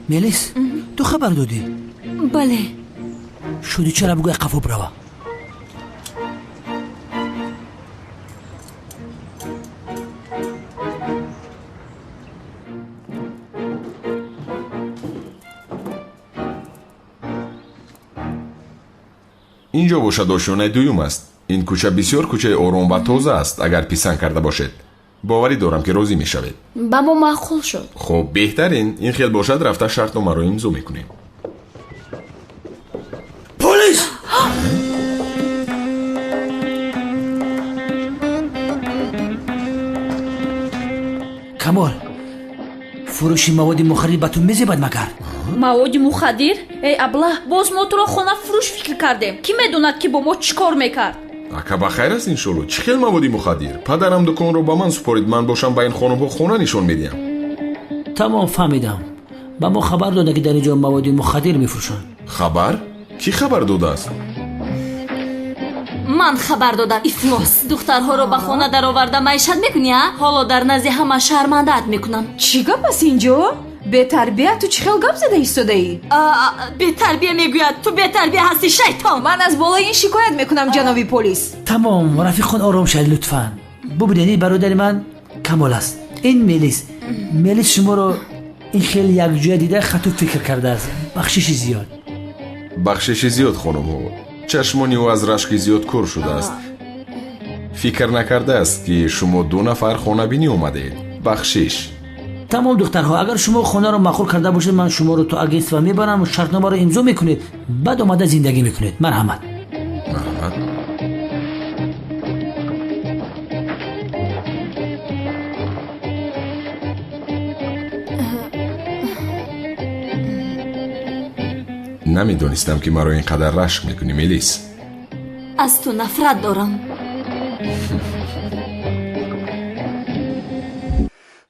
Speaker 5: Мелис, ту хабар додӣ?
Speaker 6: Бале.
Speaker 5: Шуди чара бугӯй қафо бирава.
Speaker 10: Инҷо бошад ошёнаи дуюм аст. Ин кӯча бисёр кӯчаи ором ва тоза аст, агар писанд карда бошед. Боварӣ дорам, ки розӣ мешавед.
Speaker 6: Ба мо маъқул шуд.
Speaker 10: Хуб, беҳтарин. Ин хел бошад, рафта шартномаро имзо мекунем.
Speaker 5: Полис! Камол, фурӯши маводи мухаддир ба ту мезебад магар?
Speaker 12: Маводи мухаддир? Эй аблаҳ, боз мо туро хонафурӯш фикр кардем. Кӣ медонад, ки бо мо чӣ кор мекард?
Speaker 10: Ака, ба хайр аст, иншолло. Чӣ хел маводи мухаддир? Падарам дуконро ба ман супорид, ман бошам ба ин хонумҳо хона нишон медиҳам.
Speaker 5: Тамом, фаҳмидам. Ба мо хабар дода, ки дар ин ҷо маводи мухаддир мефурӯшанд.
Speaker 10: Хабар? Кӣ хабар додааст?
Speaker 6: Ман хабар додам, ифлос. Духтарҳоро ба хона дароварда маишат мекунӣ, а? Ҳоло дар назди ҳама шармандаат мекунам.
Speaker 20: Чӣ гап аст инҷо? Бетарбия, ту чӣ хел гап зада истодаӣ?
Speaker 6: Бетарбия мегӯяд, ту бетарбия ҳастӣ, шайтон.
Speaker 20: Ман аз болои ин шикоят мекунам, ҷаноби полис.
Speaker 5: Тамом, рафиқон, ором шавед лутфан. Бубинед, ин бародари ман Камол аст, ин Мелис. Мелис шуморо ин хел якҷоя дида хату фикр кардааст. Бахшиши зиёд.
Speaker 10: Бахшиши зиёд, хонумҳо. Чашмони ӯ аз рашки зиёд кӯр шудааст. Фикр накардааст, ки шумо ду нафар хонабинӣ омадед. Бахшиш.
Speaker 5: Тамом, духтарҳо, агар шумо хонаро маъқул карда бошед, ман шуморо то агентство мебарам, шартномаро имзо мекунед, баъд омада зиндагӣ мекунед. Марҳамат.
Speaker 10: Марҳамат. Намедонистам, ки маро ин қадар рашк мекунӣ, Мелис.
Speaker 6: Аз ту нафрат дорам.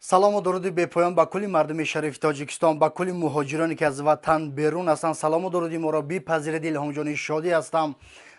Speaker 15: Салому дуруди бепоён ба кулли мардуми шарифи Тоҷикистон, ба кулли муҳоҷироне, ки аз ватан берун ҳастанд. Салому дуруди моро бипазиред. Илҳомҷони Шодӣ ҳастам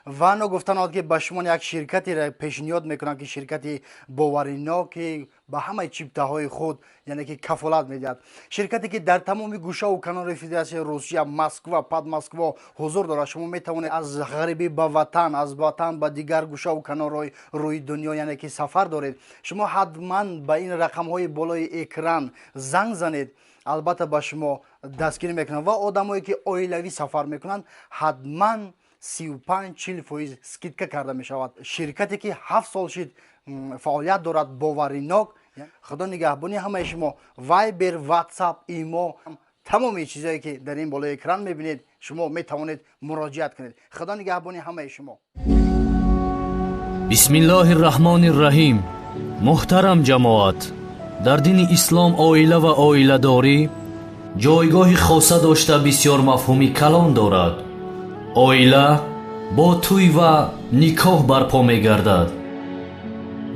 Speaker 15: ва ногуфта наояд, ки ба шумо як ширкатеро пешниҳод мекунам, ки ширкати боваринок, ки ба ҳамаи чиптаҳои худ, яъне ки кафолат медиҳад. Ширкате, ки дар тамоми гӯшаву канори Федератсияи Русия, Москва, Подмосква ҳузур дорад. Шумо метавонед аз ғарибӣ ба ватан, аз ватан ба дигар гӯшаву канорҳои рӯи дунё, яъне ки сафар доред. Шумо ҳатман ба ин рақамҳои болои экран занг занед, албатта ба шумо дастгирӣ мекунанд. Ва одамое, ки оилавӣ сафар мекунанд, ҳатман 35-40 фоиз скидка карда мешавад. Ширкате ки 7 сол шид фаъолият дорад, боваринок. Худо нигаҳбони ҳамаи шумо. Вайбер, Ватсап, Имо, тамоми чизое ки дар ин болои экран мебинед, шумо метавонед муроҷиат кунед. Худо нигаҳбони ҳамаи шумо.
Speaker 13: Бисмиллоҳи рраҳмони рраҳим. Муҳтарам ҷамоат, дар дини ислом оила ва оиладорӣ ҷойгоҳи хоса дошта, бисёр мафҳуми калон дорад. Оила бо тӯй ва никоҳ барпо мегардад.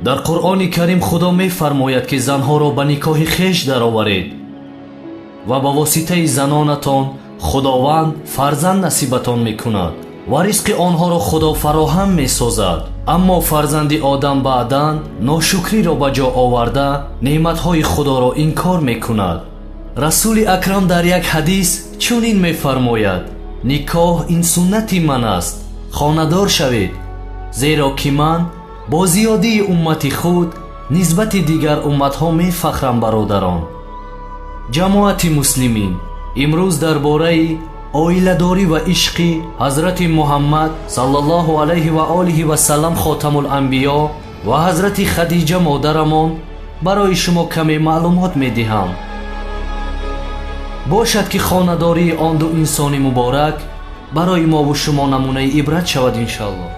Speaker 13: Дар Қуръони Карим Худо мефармояд, ки занҳоро ба никоҳи хеш дароваред ва ба воситаи занонатон Худованд фарзанд насибатон мекунад ва ризқи онҳоро Худо фароҳам месозад. Аммо фарзанди одам баъдан ношукриро ба ҷо оварда, неъматҳои Худоро инкор мекунад. Расули Акрам дар як ҳадис чунин мефармояд: никоҳ ин суннати ман аст, хонадор шавед, зеро ки ман бо зиёдии уммати худ нисбати дигар умматҳо мефахрам. Бародарон, ҷамоати муслимин, имрӯз дар бораи оиладорӣ ва ишқи ҳазрати Муҳаммад саллаллоҳу алайҳи ва олиҳи васаллам, хотамуланбиё, ва ҳазрати Хадиҷа модарамон барои шумо каме маълумот медиҳам. Бошад, ки хонадории он ду инсони муборак барои мову шумо намунаи ибрат шавад, иншаллоҳ.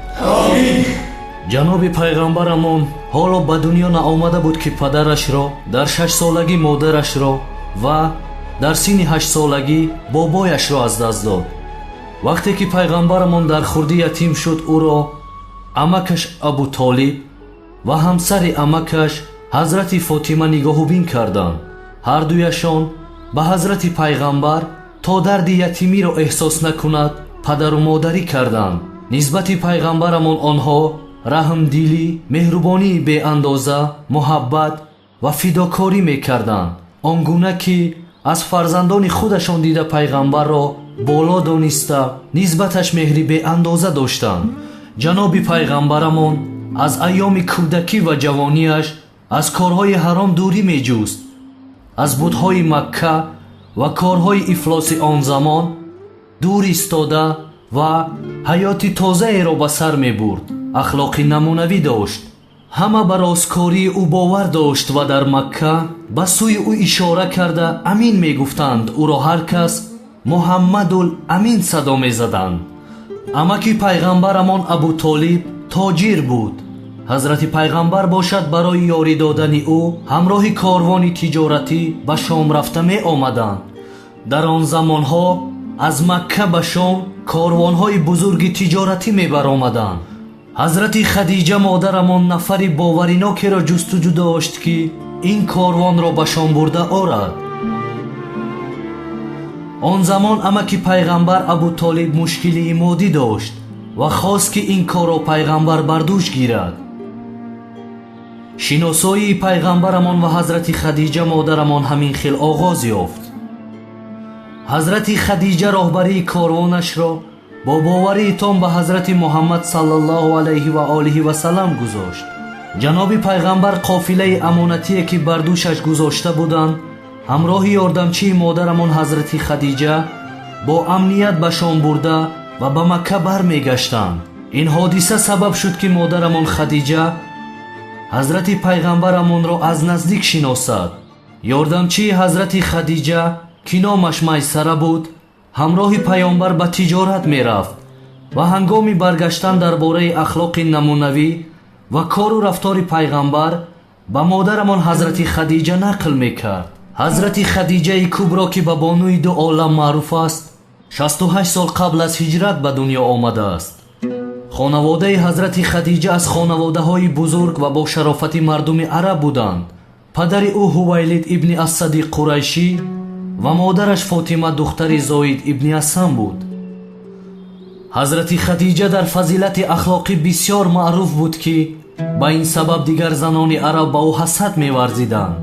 Speaker 13: Ҷаноби пайғамбарамон ҳоло ба дунё наомада буд, ки падарашро дар 6-солагӣ, модарашро ва дар синни 8-солагӣ бобояшро аз даст дод. Вақте ки пайғамбарамон дар хурдӣ ятим шуд, ӯро амакаш Абутолиб ва ҳамсари амакаш ҳазрати Фотима нигоҳубин карданд. Ҳардуяшон ба ҳазрати пайғамбар то дарди ятимиро эҳсос накунад падару модарӣ карданд. Нисбати пайғамбарамон онҳо раҳмдилӣ, меҳрубонии беандоза, муҳаббат ва фидокорӣ мекарданд, он гуна ки аз фарзандони худашон дида, пайғамбарро боло дониста, нисбаташ меҳри беандоза доштанд. Ҷаноби пайғамбарамон аз айёми кӯдакӣ ва ҷавониаш аз корҳои ҳаром дурӣ меҷуст. Аз бутҳои Макка ва корҳои ифлоси он замон дур истода ва ҳаёти тозаеро ба сар мебурд. Ахлоқи намунавӣ дошт. Ҳама ба росткории ӯ бовар дошт ва дар Макка ба сӯи ӯ ишора карда Амин мегуфтанд. Ӯро ҳар кас Муҳаммадул Амин садо мезаданд. Амаки пайғамбарамон Абутолиб тоҷир буд. Ҳазрати пайғамбар бошад, барои ёрӣ додани ӯ ҳамроҳи корвони тиҷоратӣ ба Шом рафта меомаданд. Дар он замонҳо аз Макка ба Шом корвонҳои бузурги тиҷоратӣ мебаромаданд. Ҳазрати Хадиҷа модарамон нафари боваринокеро ҷустуҷӯ дошт, ки ин корвонро ба Шом бурда орад. Он замон амаки пайғамбар Абутолиб мушкилии моддӣ дошт ва хост, ки ин корро пайғамбар бар дӯш гирад. Шиносоии пайғамбарамон ва ҳазрати Хадиҷа модарамон ҳамин хел оғоз ёфт. Ҳазрати Хадиҷа роҳбарии корвонашро бо боварии том ба ҳазрати Муҳаммад саллаллоҳу алайҳи ва олиҳи васаллам гузошт. Ҷаноби пайғамбар қофилаи амонатие, ки бар дӯшаш гузошта буданд, ҳамроҳи ёрдамчии модарамон ҳазрати Хадиҷа бо амният ба Шом бурда ва ба Макка бармегаштанд. Ин ҳодиса сабаб шуд, ки модарамон Хадиҷа ҳазрати пайғамбарамонро аз наздик шиносад. Ёрдамчии ҳазрати Хадиҷа, ки номаш Майсара буд, ҳамроҳи паёмбар ба тиҷорат мерафт ва ҳангоми баргаштан дар бораи ахлоқи намунавӣ ва кору рафтори пайғамбар ба модарамон ҳазрати Хадиҷа нақл мекард. Ҳазрати Хадиҷаи Кубро, ки ба бонуи ду олам маъруф аст, 68 сол қабл аз ҳиҷрат ба дунё омадааст. Хонаводаи ҳазрати Хадиҷа аз хонаводаҳои бузург ва бо шарофати мардуми араб буданд. Падари ӯ Ҳувайлид ибни Асади Қурайшӣ ва модараш Фотима духтари Зоид ибни Асам буд. Ҳазрати Хадиҷа дар фазилати ахлоқӣ бисёр маъруф буд, ки ба ин сабаб дигар занони араб ба ӯ ҳасад меварзиданд.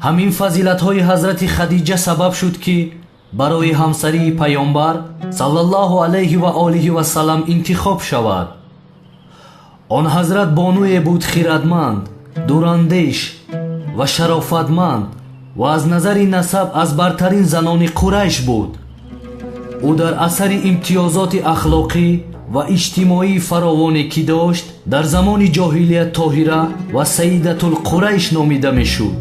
Speaker 13: Ҳамин фазилатҳои ҳазрати Хадиҷа сабаб шуд, ки барои ҳамсарии паёмбар саллаллоҳу алайҳи ва олиҳи васаллам интихоб шавад. Он ҳазрат бонуе буд хирадманд, дурандеш ва шарофатманд ва аз назари насаб аз бартарин занони Қурайш буд. Ӯ дар асари имтиёзоти ахлоқӣ ва иҷтимоии фаровоне ки дошт, дар замони ҷоҳилият Тоҳира ва Саидатулқурайш номида мешуд.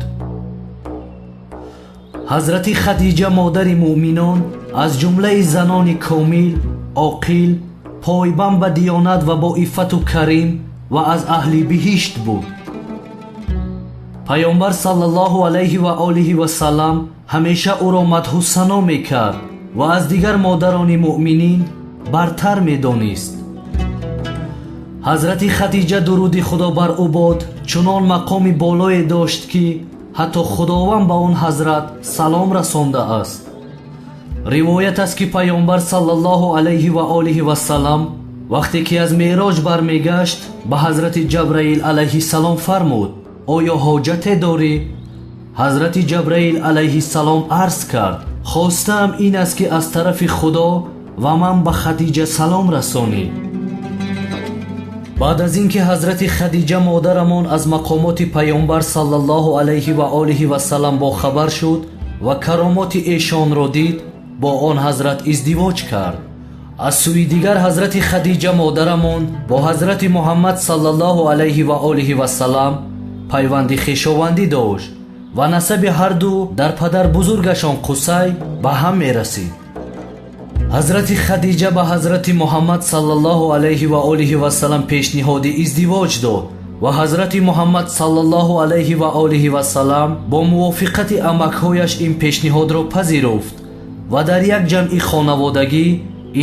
Speaker 13: Ҳазрати Хадиҷа модари муъминон аз ҷумлаи занони комил, оқил, пойбанд ба диёнат ва бо иффату карим ва аз аҳли биҳишт буд. Паёмбар саллаллоҳу алайҳи ва олиҳи васаллам ҳамеша ӯро мадҳу сано мекард ва аз дигар модарони муъминин бартар медонист. Ҳазрати Хадиҷа, дуруди Худо бар ӯ бод, чунон мақоми болое дошт, ки ҳатто Худованд ба он ҳазрат салом расондааст. Ривоят аст, ки Паёмбар саллаллоҳу алайҳи ва олиҳи васаллам вақте ки аз Меъроҷ бармегашт, ба ҳазрати Ҷабраил алайҳиссалом фармуд: «Оё ҳоҷате дорӣ?» Ҳазрати Ҷабраил алайҳиссалом арз кард: «Хостаам ин аст, ки аз тарафи Худо ва ман ба Хадиҷа салом расонӣ». Баъд аз ин ки ҳазрати Хадиҷа модарамон аз мақомоти Паёмбар саллаллоҳу алайҳи ва олиҳи васаллам бохабар шуд ва каромоти эшонро дид, бо он ҳазрат издивоҷ кард. Аз сӯи дигар, ҳазрати Хадиҷа модарамон бо ҳазрати Муҳаммад саллаллоҳу алайҳи ва олиҳи васаллам пайванди хешовандӣ дошт ва насаби ҳарду дар падарбузургашон Қусай ба ҳам мерасид. Ҳазрати Хадиҷа ба ҳазрати Муҳаммад саллаллоҳу алайҳи ва олиҳи васаллам пешниҳоди издивоҷ дод ва ҳазрати Муҳаммад саллаллоҳу алайҳи ва олиҳи васаллам бо мувофиқати амакҳояш ин пешниҳодро пазируфт ва дар як ҷамъи хонаводагӣ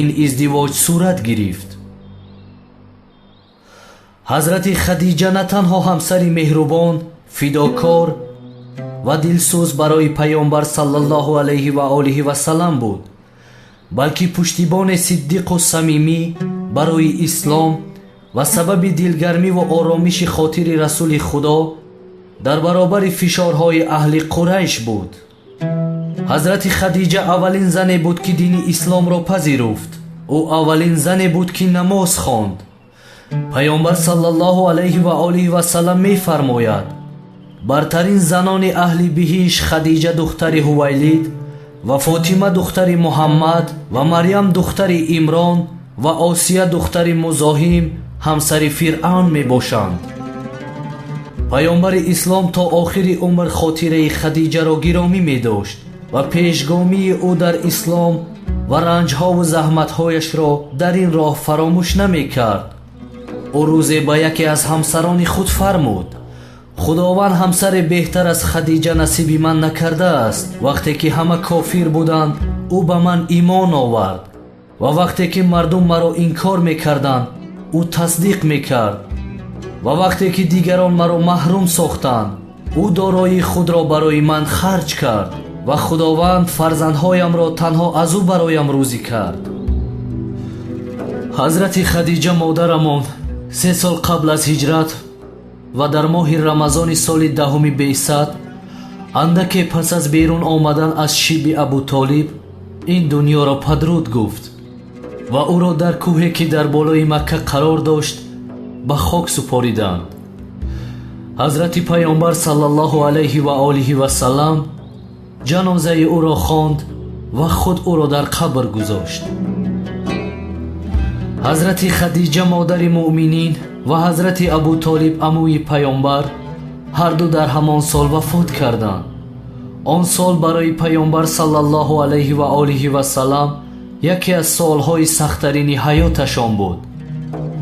Speaker 13: ин издивоҷ сурат гирифт. Ҳазрати Хадиҷа на танҳо ҳамсари меҳрубон, фидокор ва дилсӯз барои Паёмбар саллаллоҳу алайҳи ва олиҳи васаллам буд, балки пуштибони сиддиқу самимӣ барои ислом ва сабаби дилгармӣ ва оромиши хотири Расули Худо дар баробари фишорҳои аҳли Қурайш буд. Ҳазрати Хадиҷа аввалин зане буд, ки дини исломро пазируфт. Ӯ аввалин зане буд, ки намоз хонд. Паёмбар саллаллоҳу алайҳи ва олиҳи васаллам мефармояд: «Бартарин занони аҳли биҳишт Хадиҷа духтари Ҳувайлид ва Фотима духтари Муҳаммад ва Марьям духтари Имрон ва Осия духтари Музоҳим ҳамсари Фиръавн мебошанд». Паёмбари ислом то охири умр хотираи Хадиҷаро гиромӣ медошт ва пешгомии ӯ дар ислом ва ранҷҳову заҳматҳояшро дар ин роҳ фаромӯш намекард. Ӯ рӯзе ба яке аз ҳамсарони худ фармуд: «Худованд ҳамсаре беҳтар аз Хадиҷа насиби ман накардааст. Вақте ки ҳама кофир буданд, ӯ ба ман имон овард ва вақте ки мардум маро инкор мекарданд, ӯ тасдиқ мекард ва вақте ки дигарон маро маҳрум сохтанд, ӯ дороии худро барои ман харҷ кард ва Худованд фарзандҳоямро танҳо аз ӯ бароям рӯзӣ кард». Ҳазрати Хадиҷа модарамон 3 сол қабл аз ҳиҷрат ва дар моҳи Рамазони соли 10-уми беъсат, андаке пас аз берун омадан аз шиби Абутолиб, ин дунёро падруд гуфт ва ӯро дар кӯҳе, ки дар болои Макка қарор дошт, ба хок супориданд. Ҳазрати Паёмбар саллаллоҳу алайҳи ва олиҳи васаллам ҷанозаи ӯро хонд ва худ ӯро дар қабр гузошт. Ҳазрати Хадиҷа модари муъминин ва ҳазрати Абутолиб амӯи Паёмбар ҳарду дар ҳамон сол вафот карданд. Он сол барои Паёмбар саллаллоҳу алайҳи ва олиҳи васаллам яке аз солҳои сахттарини ҳаёташон буд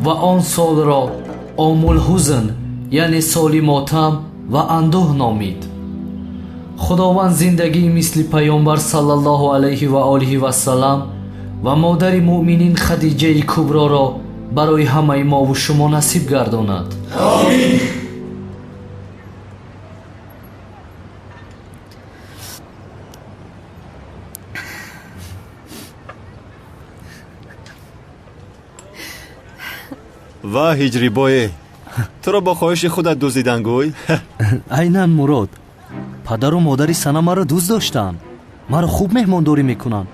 Speaker 13: ва он солро Омулҳузн, яъне соли мотам ва андӯҳ номид. Худованд зиндагии мисли Паёмбар саллаллоҳу алайҳи ва олиҳи васаллам ва модари муъминин Хадиҷаи Куброро барои ҳамаи мову шумо насиб гардонад.
Speaker 17: Омин.
Speaker 9: Ва ҳиҷрибое, туро бо хоҳиши худат дуздидан, гӯй?
Speaker 13: Айнан, Мурод. Падару модари Сана маро дӯст доштанд, маро хуб меҳмондорӣ мекунанд,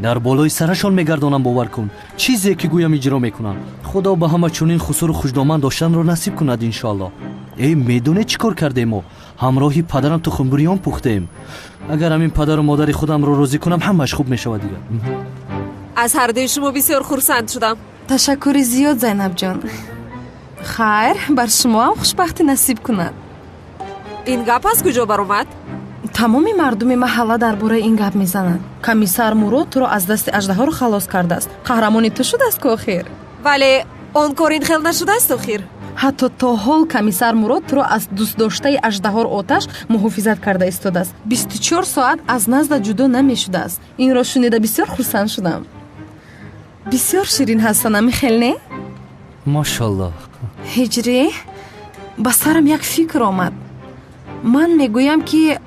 Speaker 13: дар болои сарашон мегардонам. Бовар кун, чизе ки гӯям, иҷро мекунам. Худо ба ҳама чунин хусуру хушдоман доштанро насиб кунад, иншоаллоҳ. Э, медонед, чӣ кор кардем? Мо ҳамроҳи падарам тухмбурён пухтем. Агар ҳамин падару модари худамро розӣ кунам, ҳамааш хуб мешавад дигар.
Speaker 8: Аз ҳардуи шумо бисёр хурсанд шудам. Ташаккури зиёд, Зайнабҷон. Хайр, бар шумоам хушбахтӣ насиб кунад. Ин гап аз куҷо баромад?
Speaker 2: Тамоми мардуми маҳалла дар бораи ин гап мезананд. Комиссар Мурод туро аз дасти аждаҳоро халос кардааст. Қаҳрамони ту шудааст ку охир.
Speaker 8: Вале он кор ин хел нашудааст охир.
Speaker 2: Ҳатто то ҳол комиссар Мурод туро аз дӯстдоштаи аждаҳор Оташ муҳофизат карда истодааст. 24 соат аз назда ҷудо намешудааст. Инро шунида бисёр хурсанд шудам. Бисёр ширин ҳастанд, ами хел не?
Speaker 13: Мошаллоҳ.
Speaker 2: Ҳиҷрӣ, ба сарам як фикр омад. Ман мегӯям, ки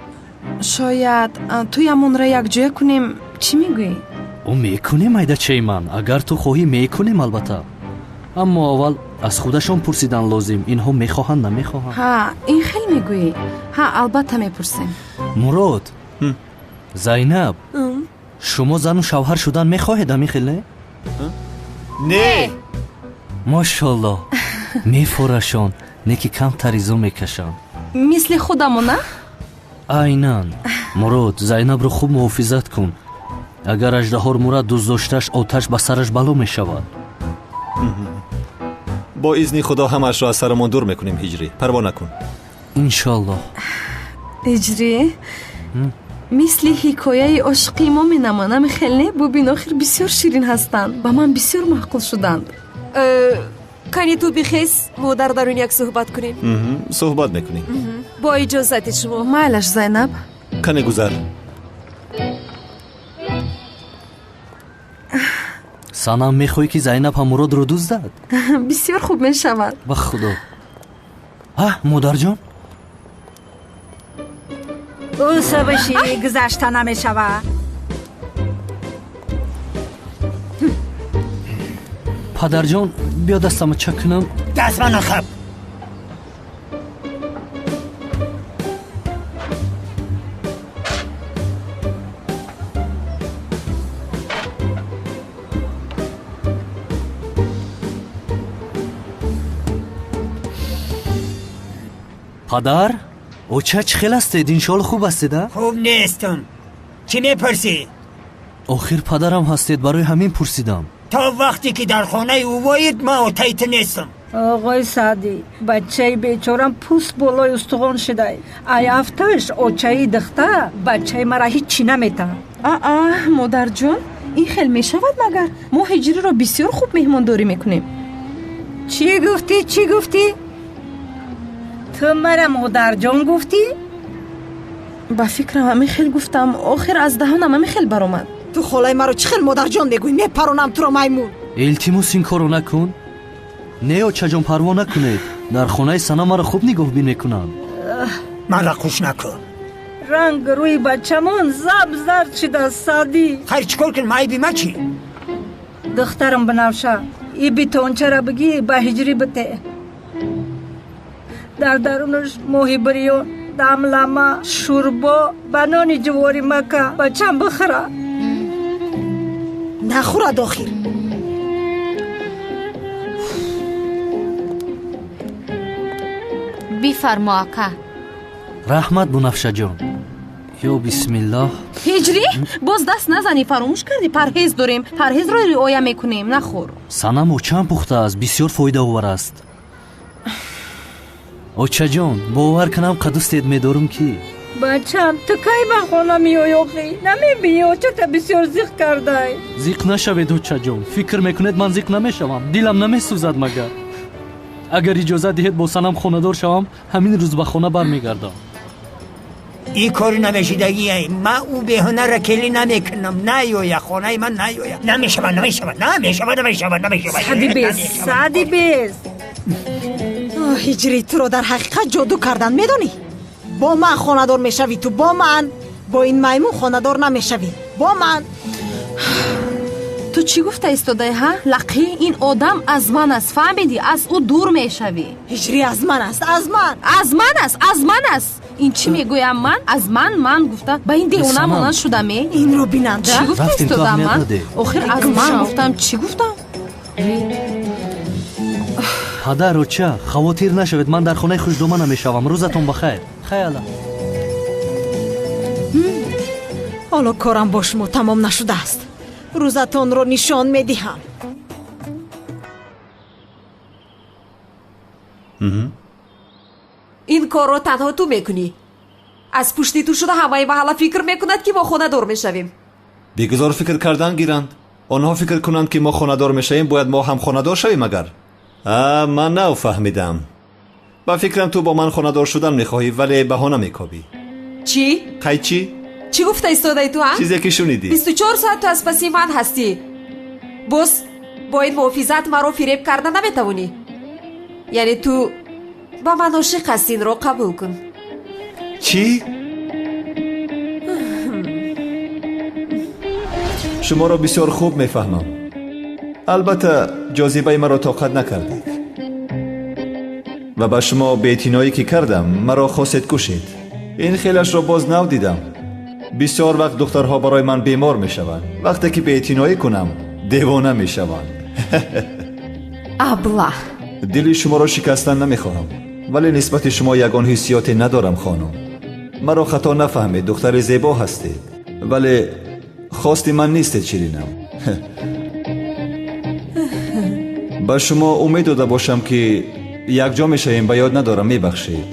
Speaker 2: шояд туямонро якҷоя кунем. Чӣ мегӯӣ?
Speaker 13: О, мекунем, айдачаи ман. Агар ту хоҳӣ, мекунем, албатта. Аммо аввал аз худашон пурсидан лозим, инҳо мехоҳанд, намехоҳанд.
Speaker 2: Ҳа, ин хел мегӯӣ? Ҳа, албатта мепурсем.
Speaker 13: Мурод, Зайнаб, шумо зану шавҳар шудан мехоҳед, ами хел не?
Speaker 9: Не.
Speaker 13: Мошаллоҳ, мефорашон, не ки камтар изо мекашанд.
Speaker 2: Мисли худамона?
Speaker 13: Айнан. Мурод, Зайнабро хуб муҳофизат кун. Агар аждаҳор мурад, дӯстдоштааш Оташ ба сараш бало мешавад.
Speaker 9: Бо изни Худо ҳамаашро аз сарамон дур мекунем, Ҳиҷрӣ, парво накун.
Speaker 13: Иншоаллоҳ.
Speaker 2: Ҳиҷрӣ, мисли ҳикояи ошиқи мо менамояд, ами хел не? Бубин, охир бисёр ширин ҳастанд, ба ман бисёр маъқул шуданд.
Speaker 8: Кани ту бихез, мо дар дарун як суҳбат кунем.
Speaker 9: Суҳбат мекунем.
Speaker 8: Бо иҷозати шумо.
Speaker 2: Майлаш, Зайнаб.
Speaker 9: Кане гузар.
Speaker 13: Санам, мехоҳӣ, ки Зайнаб ҳам Муродро дуздад?
Speaker 2: Бисёр хуб мешавад.
Speaker 13: Ба Худо. А, модарҷон?
Speaker 22: Ӯ сабаши гузашта намешавад.
Speaker 13: Падарҷон, биё дастама чак кунам.
Speaker 19: Даст ма нахаб.
Speaker 13: Падар, оча, чӣ хел ҳастед? Иншоалло, хуб ҳастед, а?
Speaker 19: Хуб нестам. Чӣ мепурсӣ?
Speaker 13: Охир падарам ҳастед, барои ҳамин пурсидам.
Speaker 19: То вақте ки дар хонаи ӯ воид, ман отаи ту нестам.
Speaker 22: Оғои Саъдӣ, бачаи бечорам пӯст болои устухон шудай. Ай афташ очаи духта бачаи мара ҳиччи наметаҳад.
Speaker 2: Аа, модарҷон, ин хел мешавад магар? Мо Ҳиҷриро бисёр хуб меҳмондорӣ мекунем.
Speaker 22: Чӣ гуфтӣ, чӣ гуфтӣ? Ту мара модарҷон гуфтӣ?
Speaker 2: Ба фикрам, ҳамин хел гуфтам. Охир аз даҳонам ҳамин хел баромад.
Speaker 18: Ту холаи маро чӣ хел модарҷон мегӯӣ? Мепаронам туро, маймун.
Speaker 13: Илтимос, ин корро накун. Не, очаҷон, парво накунед, дар хонаи Сана маро хуб нигоҳбин мекунанд.
Speaker 19: Мара қуш накун.
Speaker 22: Ранг рӯи бачамон заб зард шудааст, Саъдӣ.
Speaker 19: Хайр, чӣ кор кунем? Айби ма чӣ?
Speaker 22: Духтарам Бинавша, и битончара бигӣ, ба Ҳиҷрӣ бите. Дар дарунаш моҳи бирён, дамлама, шӯрбо ба нони ҷувори мака бачам бихӯра.
Speaker 18: Нахӯрад охир.
Speaker 20: Бифармо, ака.
Speaker 13: Раҳмат, Бунафшаҷон. Ё бисмиллоҳ.
Speaker 2: Ҳиҷрӣ, боз даст назанӣ, фаромӯш кардӣ, парҳез дорем, парҳезро риоя мекунем, нахӯр.
Speaker 13: Санам, очаам пухтааст, бисёр фоидаовар аст. Очаҷон, бовар кунам, қадустед медорам ки.
Speaker 22: Бачам, ту кай ба хона меоӣ охӣ? Намебинӣ, очата бисёр зиқ кардай.
Speaker 13: Зиқ нашавед, очаҷон. Фикр мекунед, ман зиқ намешавам? Дилам намесӯзад магар? Агар иҷозат диҳед, бо Санам хонадор шавам, ҳамин рӯз ба хона бармегардам.
Speaker 19: Ин кори намешидагие. Ман ӯ беҳунарра келӣ намекунам. Наёя хонаи ман, наёя. Намешава, намешава, намешава, намешава, намешава.
Speaker 22: Сади бес, сади бес.
Speaker 18: Ҳиҷрӣ, туро дар ҳақиқат ҷоду кардан, медонӣ? Бо ман хонадор мешавӣ ту, бо ман. Бо ин маймун хонадор намешавӣ, бо ман.
Speaker 2: Ту чӣ гуфта истодаи, ҳа, лақӣ? Ин одам аз ман аст, фаҳмидӣ? Аз ӯ дур мешавӣ.
Speaker 18: Ҳиҷрӣ, аз ман аст, аз ман.
Speaker 2: Аз ман аст, аз ман аст. Ин чӣ мегӯям ман? Аз ман, ман гуфта ба ин девона монанд шудаме?
Speaker 18: Инро бинанда.
Speaker 2: Чӣ гуфта истодам ман? Охир аз ман гуфтам, чӣ гуфтам?
Speaker 13: Падар, оча, хавотир нашавед, ман дар хонаи хушдома намешавам. Рӯзатон ба хайр. Хайала.
Speaker 18: Ҳоло корам бо шумо тамом нашудааст. Рӯзатонро нишон медиҳам.
Speaker 8: Ин корро танҳо ту мекунӣ. Аз пушти ту шуда ҳамаи маҳалла фикр мекунад, ки мо хонадор мешавем.
Speaker 9: Бигузор фикр кардан гиранд. Онҳо фикр кунанд, ки мо хонадор мешавем, бояд мо ҳам хонадор шавем агар. А, ман нав фаҳмидам. Ба фикрам, ту бо ман хонадор шудан мехоҳӣ, вале баҳона мекобӣ.
Speaker 8: Чӣ?
Speaker 9: Қайчӣ?
Speaker 8: Чӣ гуфта истодаи ту, а?
Speaker 9: Чизе ки шунидӣ.
Speaker 8: 24 соат ту аз паси ман ҳастӣ. Боз бо ин муҳофизат маро фиреб карда наметавонӣ. Яъне ту ба ман ошиқ ҳастӣ, инро қабул кун.
Speaker 9: Чӣ? Шуморо бисёр хуб мефаҳмам. Албатта, ҷозибаи маро тоқат накардед ва ба шумо беэътиноӣ ки кардам, маро хостед кушед. Ин хелашро боз нав дидам. Бисёр вақт духтарҳо барои ман бемор мешаванд. Вақте ки беэътиноӣ кунам, девона мешаванд.
Speaker 8: Аблаҳ!
Speaker 9: Дили шуморо шикастан намехоҳам, вале нисбати шумо ягон ҳиссиёте надорам, хонум. Маро хато нафаҳмед, духтари зебо ҳастед, вале хости ман нестед, ширинам. Ба шумо умед дода бошам, ки якҷо мешавем, ба ёд надорам, мебахшед,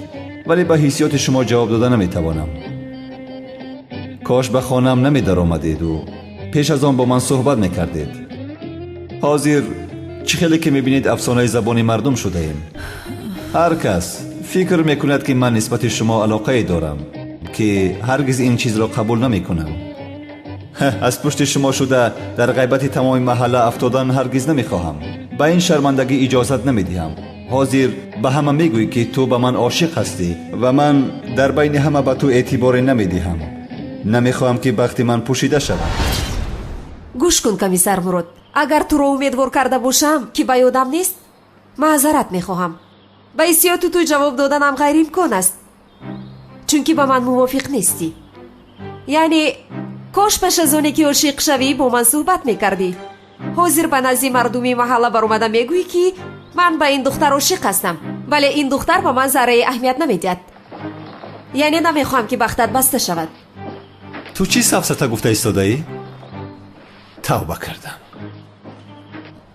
Speaker 9: вале ба ҳиссиёти шумо ҷавоб дода наметавонам. Кош ба хонаам намедаромадеду пеш аз он бо ман суҳбат мекардед. Ҳозир чӣ хеле ки мебинед, афсонаи забони мардум шудаем. Ҳар кас фикр мекунад, ки ман нисбати шумо алоқае дорам, ки ҳаргиз ин чизро қабул намекунам. Аз пушти шумо шуда дар ғайбати тамоми маҳалла афтодан ҳаргиз намехоҳам. Ба ин шармандагӣ иҷозат намедиҳам. Ҳозир ба ҳама мегӯӣ, ки ту ба ман ошиқ ҳастӣ ва ман дар байни ҳама ба ту эътиборе намедиҳам. Намехоҳам, ки бахти ман пӯшида шавад.
Speaker 8: Гӯш кун, комиссар Мурод, агар туро умедвор карда бошам, ки ба ёдам нест, маъзарат мехоҳам. Ба ҳиссиёти ту ҷавоб доданам ғайриимкон аст, чунки ба ман мувофиқ нестӣ. Яъне кош пеш аз оне ки ошиқ шавӣ, бо ман суҳбат мекардӣ. Ҳозир ба назди мардуми маҳалла баромада мегӯӣ, ки ман ба ин духтар ошиқ ҳастам, вале ин духтар ба ман зарраи аҳамият намедиҳад. Яъне намехоҳам, ки бахтат баста шавад.
Speaker 9: Ту чӣ сафсата гуфта истодаӣ? Тавба кардам.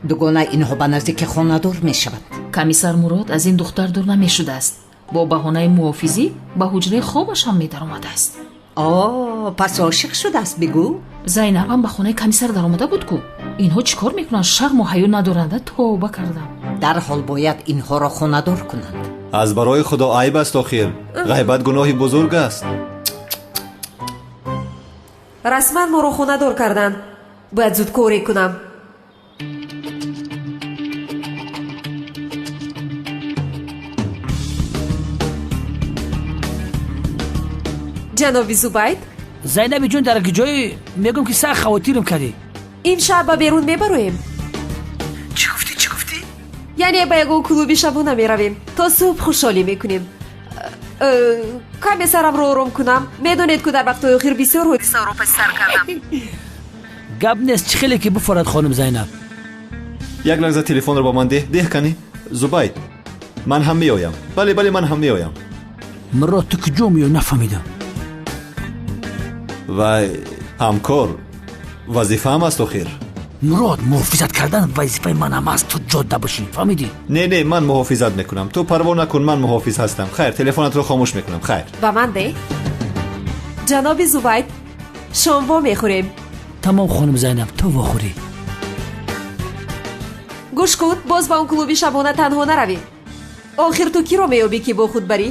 Speaker 1: Дугона, инҳо ба наздики хонадор мешаванд.
Speaker 4: Комиссар Мурод аз ин духтар дур намешудааст. Бо баҳонаи муҳофизӣ ба ҳуҷраи хобаш ҳам медаромадааст.
Speaker 1: О, пас ошиқ шудааст, бигӯ.
Speaker 4: Зайнабам ба хонаи комиссар даромада буд ку. Инҳо чӣ кор мекунанд? Шарму ҳаё надоранда. Тавба кардам.
Speaker 1: Дарҳол бояд инҳоро хонадор кунанд.
Speaker 9: Аз барои Худо, айб аст охир. Ғайбат гуноҳи бузург аст.
Speaker 8: Расман моро хонадор карданд. Бояд зуд коре кунам. Ҷаноби Зубайд.
Speaker 5: Зайнаби ҷон, дар ҷое мегӯм, ки сахт хавотирам кардӣ.
Speaker 8: Имшаб ба берун мебароем.
Speaker 5: Чӣ гуфтӣ, чӣ гуфтӣ?
Speaker 8: Яъне ба ягон клуби шабона меравем, то субҳ хушҳолӣ мекунем. Каме сарамро ором кунам. Медонед ку, дар вақтҳои охир бисёр ҳодисаро паси сар кардам.
Speaker 5: Гап нест, чӣ хеле ки буфорад, хонум Зайнаб.
Speaker 9: Як лаҳза телефонро ба ман деҳ. Деҳ кани. Зубайд, ман ҳам меоям. Бале, бале, ман ҳам меоям.
Speaker 5: Мурод, ту куҷо меоӣ, нафаҳмидам.
Speaker 9: Вай, ҳамкор, вазифаам аст охир.
Speaker 5: Мурод, муҳофизат кардан вазифаи манам аст, ту ҷодда бошӣ, фаҳмидӣ?
Speaker 9: Не, не, ман муҳофизат мекунам, ту парво накун, ман муҳофиз ҳастам. Хайр, телефонатро хомӯш мекунам. Хайр.
Speaker 8: Ба ман деҳ. Ҷаноби Зубайд, шом вомехӯрем.
Speaker 5: Тамом, хонум Зайнаб, ту вохӯрӣ.
Speaker 8: Гӯш кун, боз ба он клуби шабона танҳо наравӣ. Охир ту киро меёбӣ, ки бо худ барӣ?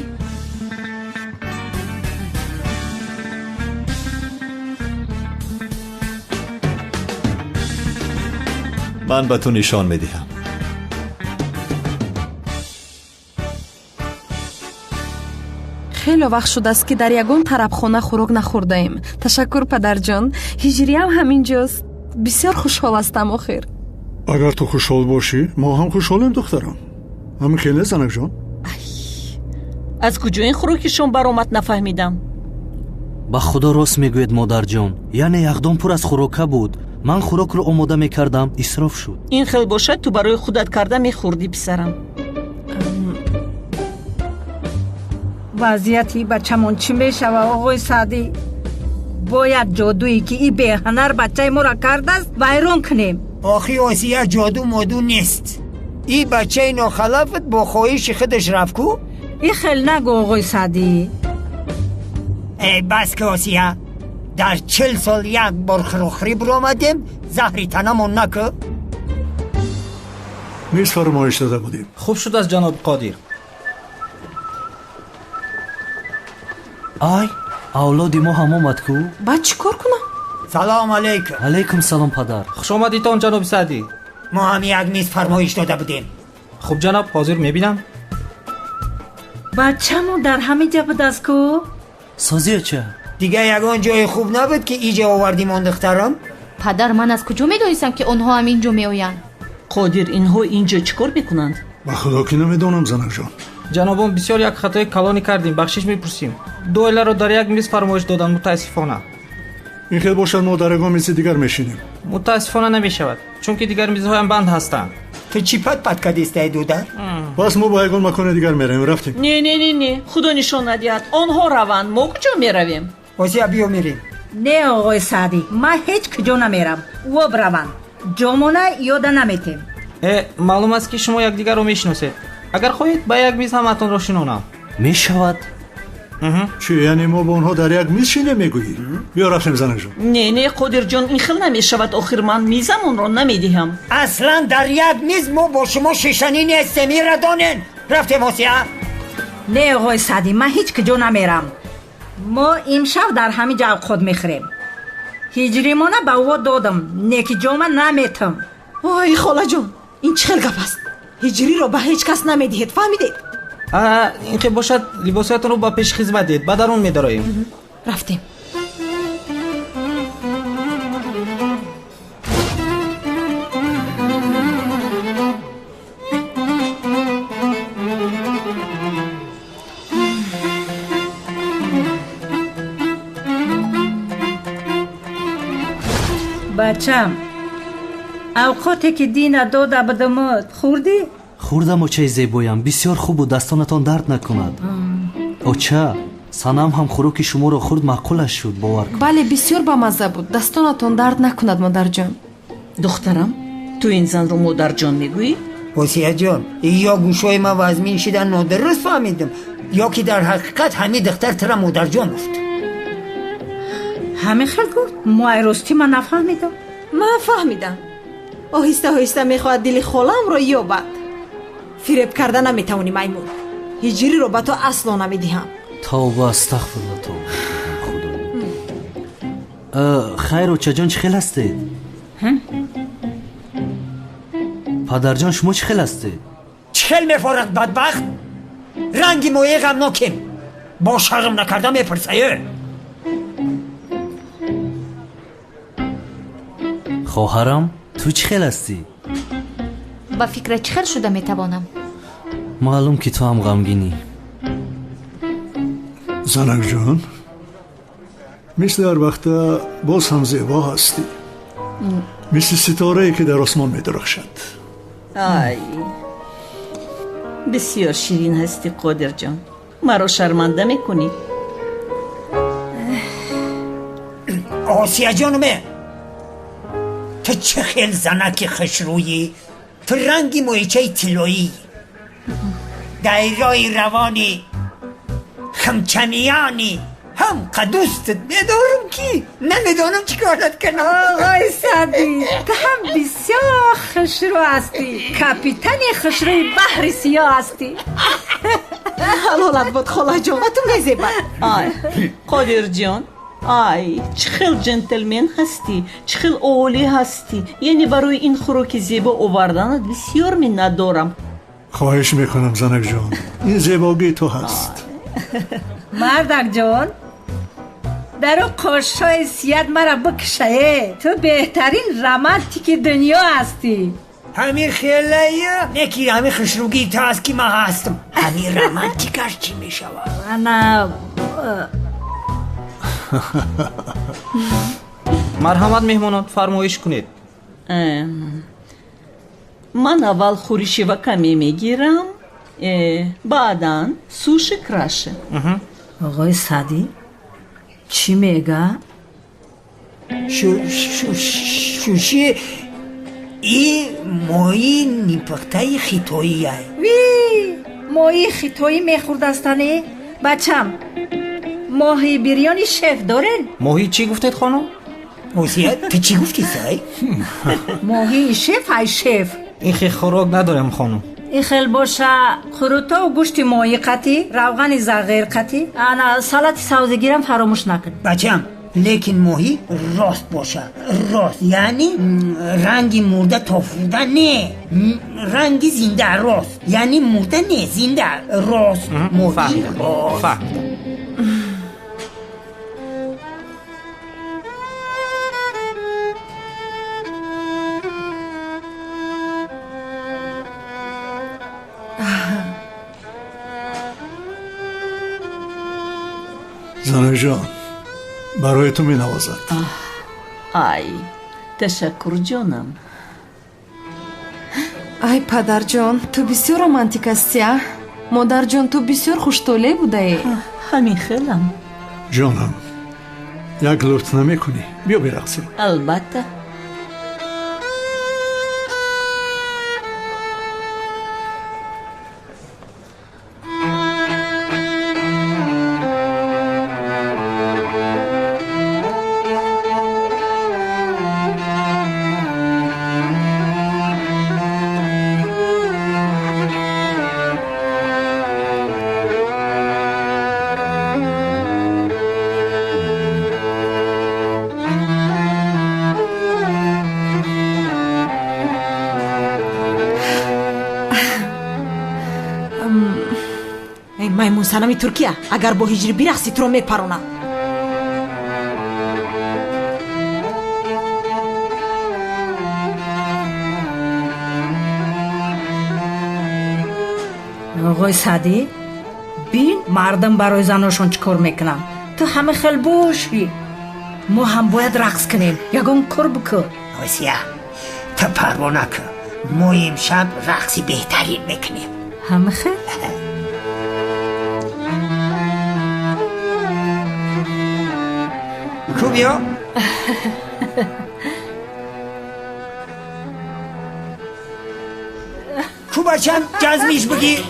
Speaker 9: Ман ба ту нишон медиҳам.
Speaker 2: Хеле вақт шудааст, ки дар ягон тарабхона хӯрок нахӯрдаем. Ташаккур, падарҷон. Ҳиҷриям ҳамин ҷост. Бисёр хушҳол ҳастам охир.
Speaker 7: Агар ту хушҳол бошӣ, мо ҳам хушҳолем, духтарам. Ҳамин хел не, занакҷон?
Speaker 12: Аз куҷо ин хӯроки шом баромад, нафаҳмидам.
Speaker 13: Ба Худо, рост мегӯед, модарҷон. Яъне яхдон пур аз хӯрока буд. Ман хӯрокро омода мекардам, исроф шуд.
Speaker 12: Ин хел бошад, ту барои худат карда мехӯрдӣ, писарам.
Speaker 22: Вазъияти бачамон чӣ мешава, оғои Саъдӣ? Бояд ҷодуе, ки и беҳанар бачаи моро кардааст, вайрон кунем.
Speaker 19: Охи Осия, ҷоду моду нест. И бачаи нохалафат бо хоҳиши худаш рафт ку?
Speaker 22: И хел нагӯ, оғои Саъдӣ.
Speaker 19: Э, бас ки, Осия. Дар 40 сол як бор хӯрохӯрӣ биромадем, заҳри танамон накӯ.
Speaker 7: Миз фармоиш дода будем.
Speaker 3: Хуб шудааст, ҷаноби Қодир.
Speaker 13: Ай, авлоди мо ҳам омад ку.
Speaker 2: Баъд чӣ кор кунам?
Speaker 19: Салом алейкум.
Speaker 13: Алейкум салом, падар.
Speaker 3: Хушомадитон, ҷаноби Саъдӣ.
Speaker 19: Мо ҳам як миз фармоиш дода будем.
Speaker 3: Хуб, ҷаноб, ҳозир мебинам.
Speaker 22: Бачамо дар ҳамин ҷа будааст ку?
Speaker 13: Созӣ, оча.
Speaker 19: Дигар ягон ҷои хуб набуд, ки иҷа овардим он духтарам?
Speaker 11: Падар, ман аз куҷо медонистам, ки онҳо ҳам инҷо меоянд?
Speaker 12: Қодир, инҳо инҷо чӣ кор мекунанд?
Speaker 7: Ба худо ки намедонам, занакҷон.
Speaker 3: Ҷанобон, бисёр як хатои калонӣ кардем, бахшиш мепурсем. Ду оиларо дар як миз фармоиш доданд, мутаассифона.
Speaker 7: Ин хел бошад, мо дар ягон мизи дигар мешинем.
Speaker 3: Мутаассифона намешавад, чунки дигар мизҳоям банд ҳастанд.
Speaker 19: Ту чӣ пат пат кардистай, дудар?
Speaker 7: Пас мо ба ягон макони дигар меравем. Рафтем.
Speaker 12: Не, не, не, не, худо нишон надиҳад, онҳо раванд, мо куҷо меравем?
Speaker 19: Осия, биё мерем.
Speaker 22: Не, оғои Саъдӣ, ман ҳеҷ куҷо намерам. Ӯ браванд, ҷомона ёда наметем.
Speaker 3: Э, маълум аст, ки шумо якдигарро мешиносед. Агар хоҳед, ба як миз ҳамаатонро шинонам.
Speaker 13: Мешавад.
Speaker 7: Чӣ, яъне мо бо онҳо дар як миз шинем, мегӯӣ? Биё рафтем, занакҷон.
Speaker 12: Не, не, Қодирҷон, ин хел намешавад. Охир ман мизамонро намедиҳам.
Speaker 19: Аслан дар як миз мо бо шумо шишанӣ нестем, ира донен. Рафтем, Осия.
Speaker 22: Не, оғои Саъдӣ, ман ҳеҷ куҷо намерам. Мо имшаб дар ҳамин ҷо авқот мехӯрем. Ҳиҷримона ба ӯ додам, неки ҷома наметам.
Speaker 18: Ой, холаҷон, ин чӣ хел гап аст? Ҳиҷриро ба ҳеҷ кас намедиҳед, фаҳмидед?
Speaker 3: Ин хел бошад, либосҳоятонро ба пеши хизмат диҳед, ба дарун медароем.
Speaker 18: Рафтем.
Speaker 22: Бачам, авқоте ки дина дода будамот, хӯрдӣ?
Speaker 13: Хӯрдам, очаи зебоям, бисёр хуб буд, дастонатон дард накунад. Оча, Санам ҳам хӯроки шуморо хӯрд, маъқулаш шуд, бовар кун.
Speaker 2: Бале, бисёр бамазза буд, дастонатон дард накунад, модарҷон.
Speaker 12: Духтарам, ту ин занро модарҷон мегӯӣ?
Speaker 19: Осияҷон, ё гӯшҳои ман вазмин шидан, нодуруст фаҳмидам, ё ки дар ҳақиқат ҳамин духтар тура модарҷон гуфт.
Speaker 22: Ҳамин хел гуфт? Муайростӣ ман нафаҳмидам.
Speaker 18: Ман фаҳмидам. Оҳиста оҳиста мехоҳад дили холамро ёбад. Фиреб карда наметавонӣ, маймун. Ҳиҷриро ба ту асло намедиҳам.
Speaker 13: Тавба, астағфирулла, тавба, худо. Хайр, очаҷон, чӣ хел ҳастед? Падарҷон, шумо чӣ хел ҳастед?
Speaker 19: Чӣ хел мефорад, бадбахт? Ранги мои ғамнокем, бо шарм накарда мепурсае.
Speaker 13: Хоҳарам, ту чӣ хел ҳастӣ?
Speaker 20: Ба фикра чӣ хел шуда метавонам?
Speaker 13: Маълум, ки ту ҳам ғамгинӣ.
Speaker 7: Занакҷон, мисли ҳар вақта боз ҳам зебо ҳастӣ, мисли ситорае, ки дар осмон медурахшад.
Speaker 12: Ай, бисёр ширин ҳастӣ, Қодирҷон, маро шарманда мекунӣ.
Speaker 19: Осияҷонуме, ту чӣ хел занаки хушрӯӣ! Ту ранги моҳичаи тиллоӣ, дайрои равони химчамиёни. Ҳам қадустат медорам, ки намедонам чӣ корат кунам.
Speaker 22: Оғои Саъдӣ, ту ҳам бисёр хушрӯ ҳастӣ, капитани хушрӯи баҳри сиёҳ ҳастӣ.
Speaker 18: Ҳалолат буд, холаҷон, ба ту мезебад.
Speaker 12: Ай, Қодирҷон, ай, чӣ хел ҷентлмен ҳастӣ, чӣ хел олӣ ҳастӣ! Яъне барои ин хӯроки зебо оварданат бисёр миннатдорам.
Speaker 7: Хоҳиш мекунам, занакҷон, ин зебогии ту ҳаст.
Speaker 22: Мардакҷон, дару қошҳои сият мара бикушае. Ту беҳтарин романтики дунё ҳастӣ.
Speaker 19: Ҳамин хелая неки, ҳамин хушрӯгии ту аст, ки ман ҳастам. Ҳамин романтикаш чӣ мешавад?
Speaker 22: Ана.
Speaker 3: Марҳамат, меҳмонон, фармоиш кунед.
Speaker 12: Ман аввал хӯриши вакаме мегирам, баъдан суши краши.
Speaker 22: Оғои Саъдӣ, чӣ мега?
Speaker 19: Шуши. И моҳии нимпухтаи хитоия.
Speaker 22: Ви, моҳии хитоӣ мехӯрдастане? Бачам, моҳии бирёни шеф дорен?
Speaker 3: Моҳӣ чӣ гуфтед, хонум?
Speaker 19: Осия, ту чӣ гуфтӣ, сай?
Speaker 22: Моҳии шеф, ай шеф.
Speaker 3: Ин хел хӯрок надорем, хонум.
Speaker 22: Ин хел боша, қурутову гӯшти моҳӣ қатӣ, равғани зағир қатӣ, ана салати савзигирам фаромӯш накун.
Speaker 19: Бачам, лекин моҳӣ рост боша, рост, яъне ранги мурда тофурда не, ранги зинда рост, яъне мурда не, зинда рост, моҳӣ рост.
Speaker 7: Занаҷон, барои ту менавозад.
Speaker 12: Ай, ташаккур, ҷонам.
Speaker 2: Ай, падарҷон, ту бисёр романтик ҳастӣ, а? Модарҷон, ту бисёр хуштолеъ будаӣ.
Speaker 12: Ҳамин хелам.
Speaker 7: Ҷонам, як лутф намекунӣ? Биё бирақсем.
Speaker 12: Албатта.
Speaker 18: Маймунсанами Туркия, агар бо ҳиҷрӣ бирақсӣ, туро мепаронам.
Speaker 22: Оғои Саъдӣ, бин мардум барои заношон чӣ кор мекунанд. Ту ҳама хел бошӣ, мо ҳам бояд рақс кунем, ягон кор бикун.
Speaker 19: Осия, ту парво накун, мо имшаб рақси беҳтарин мекунем.
Speaker 22: Ҳама хел?
Speaker 19: Ку биё. Ку бачам, ҷазмиш бигир.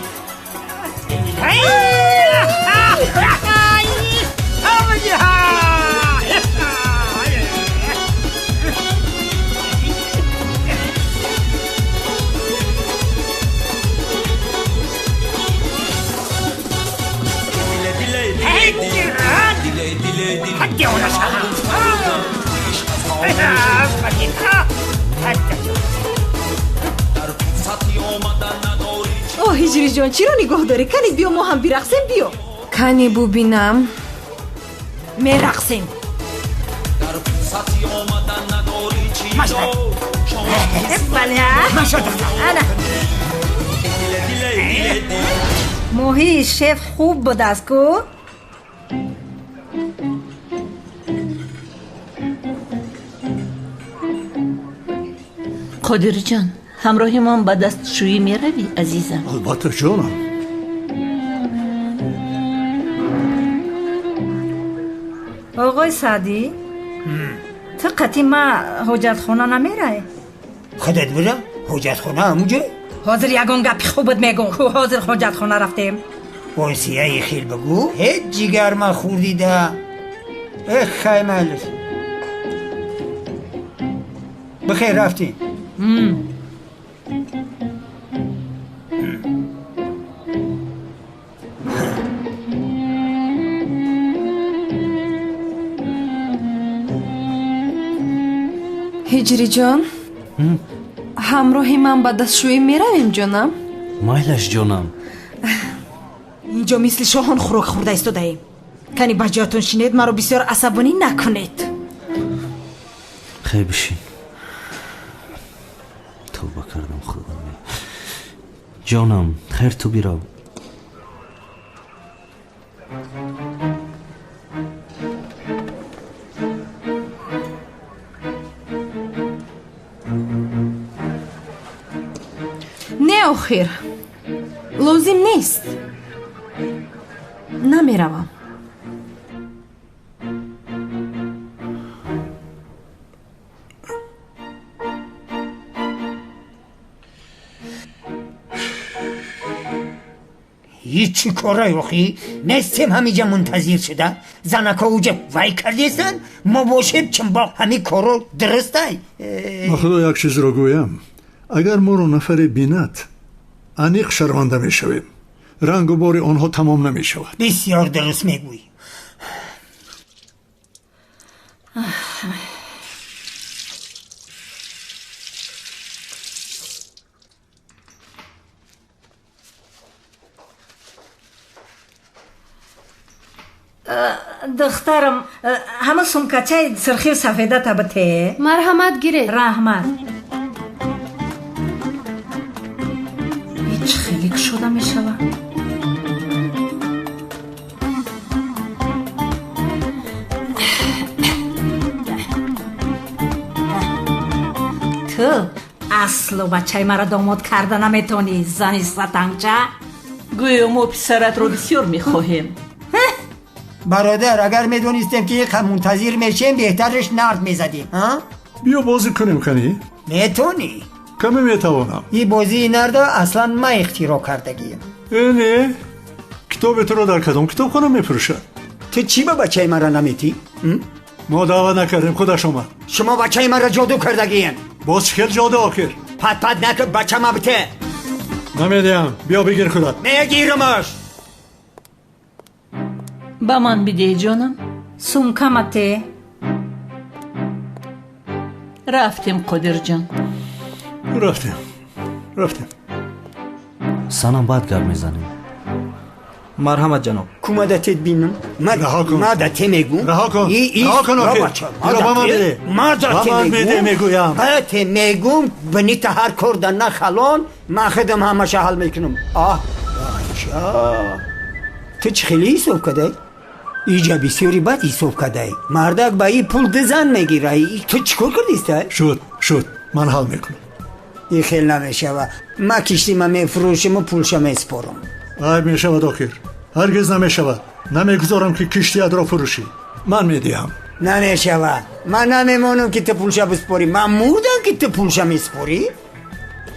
Speaker 18: О, ҳиҷриҷон, чиро нигоҳ дорӣ? Кани биё, мо ҳам бирақсем, биё.
Speaker 2: Кани бубинам.
Speaker 18: Мерақсем.
Speaker 22: Моҳии шеф хуб будааст ку?
Speaker 12: Қодирҷон, ҳамроҳи мон ба дастшӯӣ меравӣ, азизам?
Speaker 7: Албатта, ҷонам.
Speaker 22: Оғои Саъдӣ, ту қатъи ма ҳоҷатхона намеравӣ?
Speaker 19: Худат бира, ҳоҷатхона ҳамуҷо?
Speaker 22: Ҳозир ягон гапи хубат мегӯм. Ку ҳозир ҳоҷатхона рафтем.
Speaker 19: Осияи хел бигӯ, ҳеҷ ҷигар ман хӯрдида. Эх, хай майлис. Бихайр, рафтем.
Speaker 2: Ҳиҷриҷон, ҳамроҳи ман ба дастшӯӣ меравем, ҷонам?
Speaker 13: Майлаш, ҷонам.
Speaker 18: Инҷо мисли шоҳон хӯрок хӯрда истодаем. Кани ба ҷоятон шинед, маро бисёр асабонӣ накунед.
Speaker 13: Хай, бишин. Тавба кардам, худо. Ҷонам, хайр, ту бирав.
Speaker 2: Не, охир, лозим нест, намеравам.
Speaker 19: Ҳеҷ чӣ корай охи? Нестем ҳамиҷа мунтазир шуда. Занако уҷа вай кардестанд, мо бошем чимбоқ ҳами коро дурустай.
Speaker 7: Ба худо як чизро гӯям. Агар моро нафаре бинад, аниқ шарманда мешавем. Рангу бори онҳо тамом намешавад.
Speaker 19: Бисёр дуруст мегӯӣ.
Speaker 22: Духтарам, ҳама сумкачаи сирхию сафедата бите.
Speaker 11: Марҳамат, гиред.
Speaker 22: Раҳмат. Ҳеҷ хеле кушода мешавад. Ту асло бачаи маро домод карда наметонӣ, зани сатангча.
Speaker 12: Гӯё мо писаратро бисёр мехоҳем.
Speaker 19: Бародар, агар медонистем ки иқа мунтазир мешем, беҳтараш нард мезадем.
Speaker 7: Биё бозӣ кунем, кани?
Speaker 19: Метонӣ?
Speaker 7: Каме метавонам.
Speaker 19: И бозии нарда аслан ман ихтироъ кардагием.
Speaker 7: Э, не, китоби туро дар кадом китобхона мефурӯшад?
Speaker 19: Ту чӣ ба бачаи маро наметӣ?
Speaker 7: Мо даъват накардем, худаш омад.
Speaker 19: Шумо бачаи маро ҷоду кардагиен.
Speaker 7: Боз чӣ хел ҷоду охир?
Speaker 19: Пат-пат накун, бачама бите.
Speaker 7: Намедиҳам, биё бигир худат.
Speaker 19: Мегирамаш.
Speaker 12: Ба ман бидеҳ, ҷонам.
Speaker 22: Сумкамате.
Speaker 12: Рафтем, Қодирҷон.
Speaker 7: Рафтем, рафтем.
Speaker 13: Санам баъд гап мезанем.
Speaker 3: Марҳамат, ҷаноб.
Speaker 19: Кумадатет бинам.
Speaker 7: Раҳо кун.
Speaker 19: Мадате мегӯм.
Speaker 7: Раҳо кун. Раҳо кун охир. Иро ба ман биде.
Speaker 19: Мадате
Speaker 7: Ба ман биде мегӯям.
Speaker 19: Мадате мегӯм, бинита ҳар кор дар на халон, ман худам ҳамаша ҳал мекунам. Аҳ, бача. Ту чӣ хеле ҳисоб кадай? Иҷа бисёри бад ҳисоб кадай. Мардак ба и пул ду зан мегира. Ту чӣ кор кардистай?
Speaker 7: Шуд, шуд. Ман ҳал мекунам.
Speaker 19: И хел намешава. Ма киштима мефурӯшиму пулша месупорам.
Speaker 7: Айб мешавад охир. Ҳаргиз намешавад. Намегузорам ки киштиятро фурӯшӣ. Ман медиҳам.
Speaker 19: Намешава. Ман намемонам ки ту пулша биспорӣ. Ман мурдам ки ту пулша месупорӣ.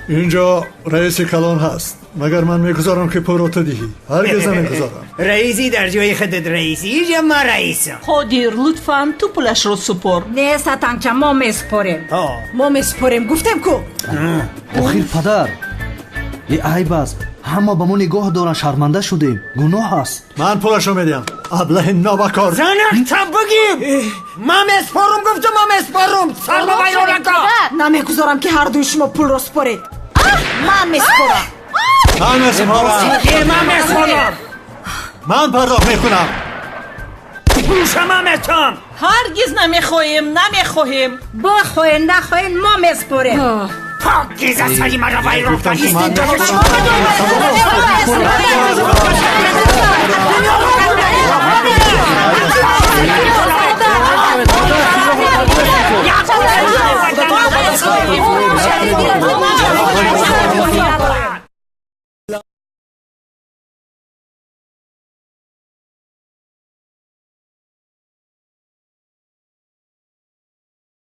Speaker 7: Инҷо раиси калон ҳаст. Магар ман мегузорам ки пулро ту диҳӣ? Ҳаргиз намегузорам.
Speaker 19: Раисӣ дар ҷои худат раисӣ. Иҷа ман раисам.
Speaker 12: Қодир, лутфан ту пулашро супор.
Speaker 22: Не, сатангча, мо месупорем.
Speaker 18: Мо месупорем, гуфтем ку.
Speaker 13: Охир падар, е айб аст. Ҳама ба мо нигоҳ доранд, шарманда шудем. Гуноҳ аст.
Speaker 7: Ман пулашро медиҳам. Аблаҳи нобакор.
Speaker 19: Занакта бигир. Ман месупорам, гуфтам, ман месупорам. Сарма вайрон накун.
Speaker 18: Намегузорам ки ҳардуи шумо пулро супоред. Ман месупорам.
Speaker 7: Ман месупорам.
Speaker 19: Ман месупорам.
Speaker 7: Ман пардохт мекунам.
Speaker 19: Пулша ман метам.
Speaker 12: Ҳаргиз намехоҳем, намехоҳем.
Speaker 22: Бохоҳен, нахоҳен, мо месупорем.
Speaker 19: Покиза сари маро вайрон кардӣ.